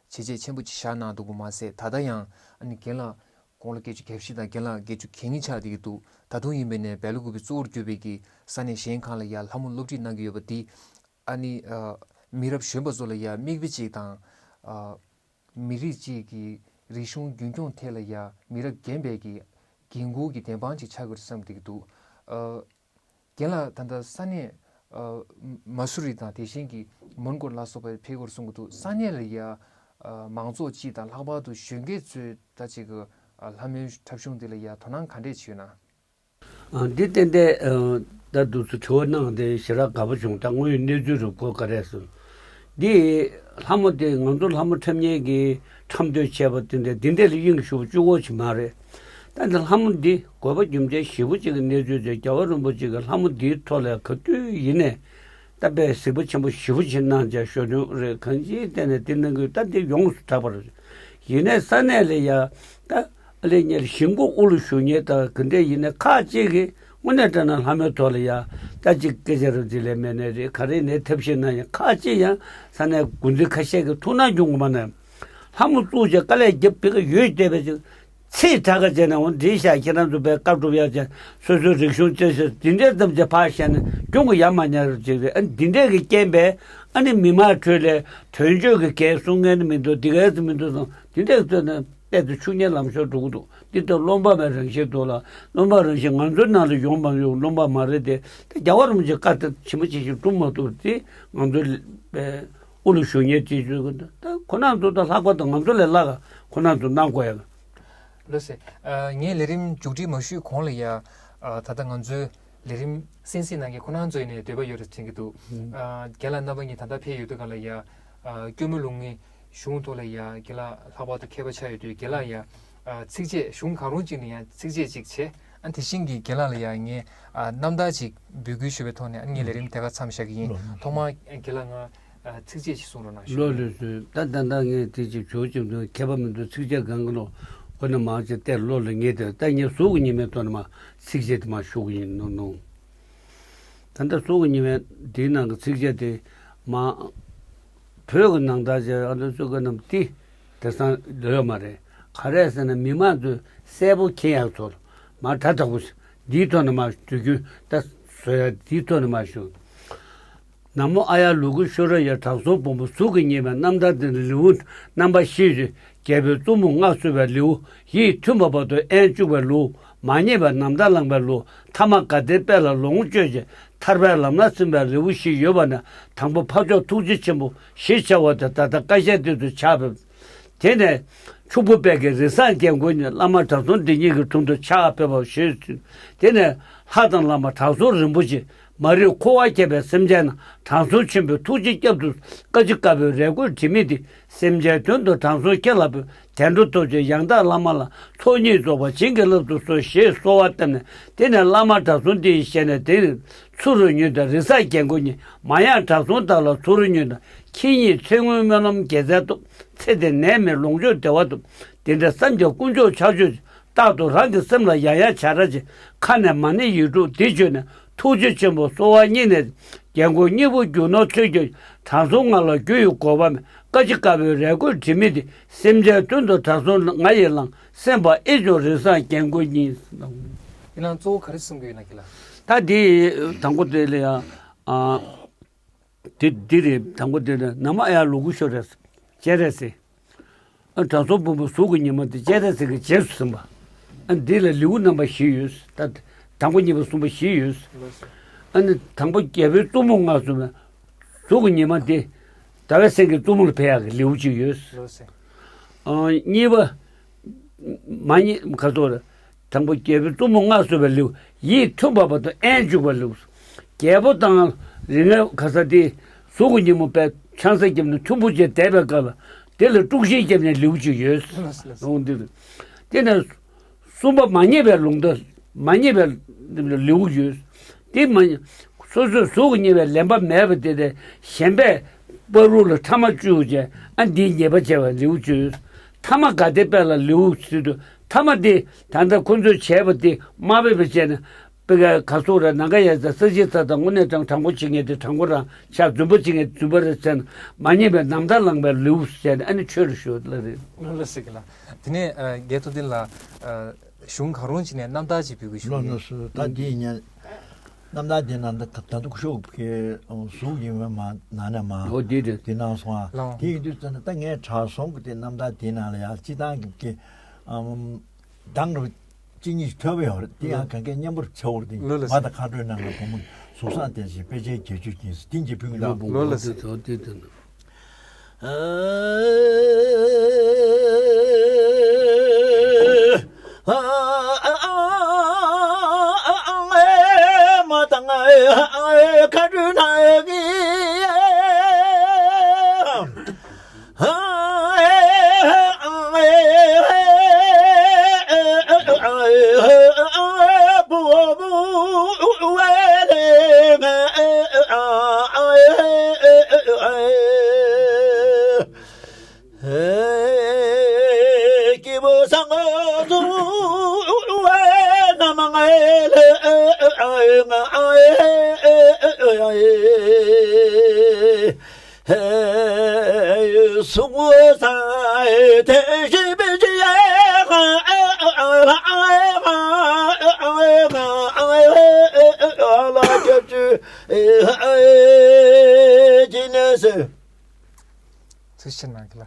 བྱས་རྗེས་ཆེན་པོ་ཅིག་བཞག་གནང་འདུག་པ་མ་ཟད། ད་ལྟ་ཡང་ཨ་ནི་རྒན་ལགས་དགུང་ལོ་བརྒྱད་ཅུ་གྱ་བཞི་དང་རྒན་ལགས་བརྒྱད་ཅུ་གྱ་གཉིས་ཆགས་བསྡད་ཀྱི་འདུག། ད་དུང་ཡིན་པས་ནས་སྦེལ་ཀོབ་གི་གཙོ་བོར་གྱུར་པའི་གི་ས་གནས་གཞན་ཁག་ལ་ཡ་ལྷ་མོ་སློབ་ཁྲིད་གནང་གི་ཡོད་པ་འདི་ཨ་ནི་ཨ་མི་རབས་གཞོན་པ་ཚོ་ལ་ཡ་མིག་དཔེ་ཅིག་དང་། ཨ་མི་རིགས་གཅིག་གི་རིག་གཞུང་རྒྱུན་སྐྱོང་ཐད་ལ་ཡ་མི་རབས་རྒན་པའི་གི་འགན་འཁུར་གྱི་བདེན་དཔང་ཅིག་ཆགས་ཀྱི་རེད་བསམ་བསྡད་ཀྱི་འདུག། ཨ་རྒན་ལགས་ད་ལྟ་ས་གནས་ཨ་མ་སུ་རི་དང་དེ་བཞིན་གྱི་མོན་གྷོ་ལ་སོགས་པར་ཕེབས་སྐོར་གསུང་གི་འདུག། ས་གནས་ལ་ཡ་ཨ་མང་ཚོགས་སྤྱི་དང་ལྷག་པར་དུ་གཞོན་སྐྱེས་ཚོས་ད་ཅིག་གི་ཨ་ལྷ་མོའི་འཁྲབ་གཞུང་འདི་ལ་ཡ་དོ་སྣང་ག་འདྲས་བྱེད་ཡོད་ན། ཨ་འདི་ཏན་ཏན་ཨ་ད་འདུག་སེ་དྲི་བ་གནང་དེ་ཞེ་དྲག་དགའ་པོ་བྱུང་། ད་དངོས་ཡོད་གནས་ཚུལ་རུ་གོ་ག་རེ་སོང་། འདི་ལྷ་མོ་དེ་ང་ཚོ་ལྷ་མོ་འཁྲབ་མཁན་གྱི་འཁྲབ་འདོད་བྱས་པ་དེ་འདྲ་འདི་འདྲ་ལ་དབྱིངས་ཞུགས་བཅུག་གོ་ཅིག་མ་རེད། ད་འདི་ལྷ་མོ་འདི་དགོས་པ་རྒྱུ་མཚན་ཞེ་པོ་ཅིག་གི་གནས་ཚུལ་དེ་རྒྱལ་བ་རིན་པོ་ཆེ་གི་ལྷ་མོ་འདིའི་ཐོག་ལ་ག་དུས་ཡིན་ནས་ད་དཔེ་གཟིགས་པ་ཆེན་པོ་ཞེ་པོ་ཅིག་གནང་བྱས་ཞུ་དོན་རེད། གང་ཅིའི་ཐད་ནས་འདི་གནང་གི་ད་འདི་ཡོངས་སུ་གྲགས་པ་རེད། ཡིན་ནས་ས་གནས་ལ་ཡ་ད་ཨ་ལས་ཉེར་ཞིང་སྒོ་དབུ་ལ་བཞུགས་མཁན་དང་ག་འདྲས་ཡིན་ནས་ཁག་ཅིག་གིས་དངོས་གནས་དྲང་གནས་ལྷ་མོའི་ཐོག་ལ་ཡ་ད་ཅིག་སྐད་ཆ་རུ་འདི་ལས་མེད་ནས་རེད། ག་རེ་ནས་ཐབས་ཤེས་གནང་ཡང་ཁག་ཅིག་ཡང་ས་གནས་འགོ་འཛིན་ཁ་ཤས་ཀྱིས་ཐུགས་སྣང་བྱུང་གི་མ་ནས་ལྷ་མོ་བཙུགས་བྱས་དཀའ་ལས་རྒྱབ་པའི་ཡོད་བསྡད་པའི་ཅིག་ཚིག་དྲག་ག་བྱས་ནས་འོ་འདྲའི་ཤ་ཁྱེད་རང་ཚོ་པའི་བཀའ་སྒྲུབ་ཡག་ཅན་སོ་སོའི་རིག་གཞུང་བཅས་ཤ་འདི་འདྲའི་ཙམ་གྱི་ཕར་བཤད་ནས་སྐྱོན་གི་ཡ་མ་ཉར་ཅིག་རེད། ཨ་འདི་འདྲས་ཀྱི་རྐྱེན་པས་ཨ་ནི་མི་མང་ཁྲོད་ལས་དོན་གཅོད་ཀྱི་འགན་གསུང་མཁན་ནི་མི་འདུག། འདི་གའི་ཚོ་མི་འདུག་བསམ་འདི་འདྲས་ཚོ་ནས་ཏོག་ཙམ་ཆུ་ཉེ་ལམ་ཤོར་འགྲོ་གི་འདུག། འདི་ལྟར་རློམ་པ་མའི་རང་བཞིན་འདུག་ལ། རློམ་པ་རང་བཞིན་ང་ཚོའི་ནང་ལ་ཡོང་མ་ཡོང་རློམ་པ་མ་རེད་དེ། ད་རྒྱལ་བ་རིན་པོ་ཆེ་བཀའ་ཆེན་པོ་ཅིག་ཞིག་སྒྲུབ་མ་ཐུབ་དེ་ང་ཚོ་དབུ་ལ་བཞུགས་མཁན་ཅིག་བརྗོད་ཀྱི་འདུག། ད་ཁོ་རང་ཚོ་དང་ལྷག་པར་དུ་ང་ཚོ་ལས་ལྷག་ག་ཁོ་རང་ཚོ་གནང་དགོས་ཡ། ལགས་སེ། ཨ་ངས་ལས་རིམ་མཇུག་སྒྲིལ་མ་ཞུས་གོང་ལ་ཡ། ཨ་ད་ལྟ་ང་ཚོའི་ལས་རིམ་གསན་གཟིགས་གནང་མཁན་ཁོ་རང་ཚོ་ཡིན་ནའི་འདོད་པ་ཡོད་རེད་དྲན་གྱི་འདུག། ཨ་རྒན་ལགས་རྣམ་པ་གཉིས་ད་ལྟ་ཕེབས་ཡོད་དུས་ག་ལ་ཡ། ཨ་སྐྱོར་མོ་ལུང་གི་གཞུང་ཐོག་ལ་ཡ་རྒན་ལགས་ལྷག་པར་དུ་མཁས་པ་ཆགས་ཡོད་དུས་རྒན་ལགས་ཡ། ཨ་ཚིགས་བཅད་གཞུང་གང་རུང་གཅིག་ནས་ཡང་ཚིགས་བཅད་གཅིག་བྱས། ཨ་དེ་བཞིན་གྱི་རྒན་ལགས་ལ་ཡ་ངས་ཨ་རྣམ་ཐར་ཅིག་འབོད་སྐུལ་ཞུ་བའི་ཐོག་ནས་ཨ་ངས་ལས་རིམ་དེ་ག་མཚམས་བཞག་གི་ཡིན། ལགས། ཐོག་མར་རྒན་ལགས་ང་། ཨ་ཚིགས་བཅད་ཅིག་གསུང་རོགས་གནང་ཞུ། ལགས་ལགས་སོ། ད་ད་ལྟ་ངས་དེ་ཅིག་ཇོ་ཅིག་ཏུ་མཁས་པ་མི་འདུག། ཚིགས་བཅད་གང་གི་ལོ་ཁོ་ན་མང་ཆེ་བལྟས་བློ་ལ་ངེས་དེ་ད་ངས་གཟུགས་ཀྱི་ཉི་མའི་ཐོག་ནས་མ་ཚིགས་བཅད་དེ་མ་ཞུ་གི་ཡིན་ནོ་ནོ། ད་ལྟ་གཟུགས་ཀྱི་ཉི་མའི་དེའི་ནང་གི་ཚིགས་བཅད་དེ་མ་བོད་ཀྱི་ནང་ལྟར་བྱས་ཨ་ལོ་ཚོ་གི་རྣམས་ཏི་དེ་སང་ལོས་མ་རེད། ག་རེ་ཟེར་ན་མི་མང་ཚོས་གསལ་པོ་མཁྱེན་ཡག་ཚོར་མ་དྲ་དྲག་པོ་འདིའི་ཐོག་ནས་མ་ཞུ་རྒྱུ་ད་བཟོ་ཡ་འདིའི་ཐོག་ནས་མ་ཞུ། ན་མོ་ཨཱརྱ་ལོ་ཀེ་ཤྭ་རཱ་ཡ། དྲང་སྲོང་ཕུང་པོ་གཟུགས་ཀྱི་ཉི་མའི་རྣམ་ཐར་འདི་ནི་ལེའུ་རྣམ་པ་བཞི་ཡོད། རྒྱལ་པོའི་གཙོ་མོ་མངའ་གསོལ་བའི་ལེའུ། ཡིད་མཐུན་པ་བར་དུ་དབྱེན་བཅུག་པའི་ལེའུ། མ་རྙེད་པའི་རྣམ་ཐར་བླངས་པའི་ལེའུ། ཐ་མ་དགའ་ལྡན་དཔལ་ལ་ལོངས་སྤྱོད་ཅིང་ཐར་པའི་ལམ་སྣ་ཟིན་པའི་ལེའུ་བཞི་ཡོད་པ་ནས་དང་པོ་འཕགས་མཆོག་ཐུགས་རྗེ་ཆེན་པོ་ཞེས་བྱ་བ་དེ་ད་ལྟ་ཀ་ཤའི་སྟེང་དུ་ཕྱག་ཕེབས། དེ་ནས་ཕྱུག་པོ་དཔལ་གྱི་རི་བསང་རྒྱལ་མགོན་ནི་བླ་མ་དྲང་སྲོང་འདི་ཉིད་ཀྱི་དྲུང་དུ་ཕྱག་ཕེབས་པ་ཞེས་ཞུས། དེ་ནས་ལྷ་དང་བླ་མ་དྲང་སྲོང་རིན་པོ་ཆེ། མ་རིག་འཁོར་བ་བསྐྱེད་པའི་སེམས་ཅན་རྣམས་དྲང་སྲོང་ཆེན་པོའི་ཐུགས་རྗེ་བསྐྱབ་ཏུ་བཀའ་བཞིན་དཀའ་བའི་རས་གུར་དྲི་མེད་འདི། སེམས་ཅན་དོན་དུ་དྲང་སྲོང་ཁྱེད་ལ་འབུལ། བདེ་འགྲོ་ཐོབ་ཕྱིར་ཡང་དག་བླ་མ་ལ། ཚོགས་གཉིས་རྫོགས་པ་བྱིན་གྱིས་བརླབ་ཏུ་གསོལ་ཞེས་གསོལ་བ་བཏབ་ནས་དེ་ནས་བླ་མ་དྲང་སྲོང་འདི་ཡི་ཞལ་ནས་དེ་ནི་ཚུ་རུ་ཉོན་དང་རི་བསང་རྒྱལ་མགོན་ཉིད། མ་ཡང་དྲང་སྲོང་བདག་ལ་ཚུ་རུ་ཉོན་དང་། ཁྱེད་ཉིད་ཚེ་སྔོན་སྨོན་ལམ་དགེ་རྩལ་སྟོབས། ཚེ་འདིར་ནད་མེད་ལོངས་སྤྱོད་བདེ་བ་ཐོབ། དེ་འདྲ་བསམ་ཀྱང་དཀོན་མཆོག་ཕྱག་མཆོད་ཅིང་། རྟག་ཏུ་རང་གི་སེམས་ལ་ཡང་ཡང་བྱ་ར་ཅིག། ཁ་ནས་མ་ཎི་ཡིག་དྲུག་འདི་བརྗོད་ནས་ཐུགས་རྗེ་ཆེན་པོ་གསོལ་བ་སྙིང་ནས། རྒྱལ་མགོན་སྙིང་པོ་རྒྱུ་ནོར་ཚུལ་གྱིས། དྲང་སྲོང་ང་ལ་རྒྱུ་ཡི་གོ་འཕང་མེད། བཀའ་བཞིན་དཀའ་བའི་རས་གུར་དྲི་མེད་འདི། སེམས་ཅན་དོན་དུ་དྲང་སྲོང་ང་ཡིས་བླངས། སེམས་པ་ཨེ་བྱུང་རི་བསང་རྒྱལ་མགོན་ཉིད། ཡིན་ནའང་གཙོ་བོ་ག་རེ་གསུང་གི་ཡོད་ན་ཁྱེད་ལ། ད་འདི་དང་པོ་དེ་ལ་ཡང་ཨ། དེ་འདི་རེད། དང་པོ་དེ་ནི་ན་མོ་ཨཱརྱ་ལོ་ཀེ་ཤྭ་རཱ་ཡ། སྤྱན་རས་གཟིགས། ཨ་དྲང་སྲོང་ཕུང་པོ་གཟུགས་ཀྱི་ཉི་མ་དེ་སྤྱན་རས་གཟིགས་ཀྱི་རྗེས་སུ་ཟིན་པ། ཨ་འདི་ལ་ལེའུ་རྣམ་པ་བཞི་ཡོད། ད་དང་པོ་གཉིས་པ་གསུམ་པ་བཞི་ཡོད། ཨ་ནི་དང་པོ་རྒྱལ་པོའི་གཙོ་མོ་མངའ་གསོལ་བའི་གཟུགས་ཀྱི་ཉི་མ་དེ་ཟླ་བའི་སེང་གེ་གཙོ་མོ་ལ་ཕེབས་ཡག་གི་ལེའུ་གཅིག་ཡོད། ཨ་གཉིས་པ། མ་རྙེད་ཁ་ཐོར། དང་པོ་རྒྱལ་པོའི་གཙོ་མོ་མངའ་གསོལ་བའི་ལེའུ། ཡིད་མཐུན་པ་བར་དུ་དབྱེན་བཅུག་པའི་ལེའུ། རྒྱལ་པོ་དང་རིགས་ལྔའི་ག་ས་དེ་གཟུགས་ཀྱི་ཉིན་མོ་པའི་ཆང་ས་བརྒྱབ་ནས་མཐུན་པོ་བྱས་བསྡད་པའི་སྐབས་ལ་དེ་ལ་དཀྲུག་ཤིང་བརྒྱབ་ནས་ལེའུ་གཅིག་ཡོད། ལགས་སོ། ལགས་སོ། འོང་འདི་རེད། དེ་ནས་གསུམ་པ་མ་རྙེད་པའི་ལུང་དང་མ་རྙེད་པའི་ལེའུ་ཡོད། དེ་མ་ སོ་སོའི་གཟུགས་ཀྱི་ཉེས་པའི་ལེན་པ་མེད་པ་དེ་དེ་གཞན་པས་བར་དུ་ལ་ཕྲ་མ་བཅུ་བྱས། ཨ་འདིའི་ཉེས་པ་བྱས་པ་ལེའུ་བཅུ། ཐ་མ་ག་དེ་པས་ལ་ལེའུ་ཟེར་དུས། ཐ་མ་དེ་ད་ལྟ་ཁོ་ཚོས་བྱས་པ་དེ་མ་འབད་པ་བྱས་ན། པེ་ག་ག་སོགས་ར་ནང་ག་ཡ་ས་ས་ཅི་ཚ་དང་དངོས་གནས་དྲང་དྲང་པོ་བྱེད་ངེས་དེ་དྲང་པོ་རང་ཤ་རྫུན་པོ་བྱེད་ངེས་རྫུན་པོ་རེད་ཟེར་ན། མ་ཉེས་པའི་རྣམ་ཐར་བླངས་པའི་ལེའུ་ཟེར་ནས་ཨ་ནི་ཆོས་རུ་ཞུ་ལ་རེད། ལོ་ལ་ཟེར་གི་ལ། དེ་ནས་རྒན་ཐུབ་བསྟན་ལགས། གཞུང་གང་རུང་ཅིག་ནས་རྣམ་ཐར་ཅིག་ཕུལ་དགོས་ཞུ་ལོ་གི་ལོ་ཡིན། སུ་ད་འདི་ཡིན་ཉན། རྣམ་ཐར་འདི་ནང་ད་ད་དུང་ཤོག་གི་གཟུགས་ཡིན་བས་མ་ན་ནས་མ། ཨོ་འདི་རེད། འདི་ནང་སོང་ཨ། ལའོ། དེ་ཡིན་དུས་ཙམ་ན་ད་ངས་དྲ་སོང་གི་དེ་རྣམ་ཐར་འདི་ནང་ལ་ཡ་སྤྱི་བཏང་གི་གི་ཨམ། གདངས་རུ་གཅིག་གཉིས་ཐོས་པ་ཡོད་རེད། དེ་ཡང་གང་གས་མཉམ་པོར་ཆེ་བོར་དེ་ལོ་ལ་ང་དང་མཁའ་འགྲོའི་ནང་ལ་བུ་མོ་གཟུགས་བཟང་བསྟན་ཞིང་དཔེ་ཆའི་རྒྱལ་མཆོག་ཡིན་ཟེར་དེ་འཇིགས་ཕུལ་གི་ལ། ལོ་ལ་ཟེར་ཚོ་དེ་དེ་ནི། མ་དང་མཁའ་འགྲོའི་ནང་གི། ཚེ་ཕྱི་ནང་གི་ལ།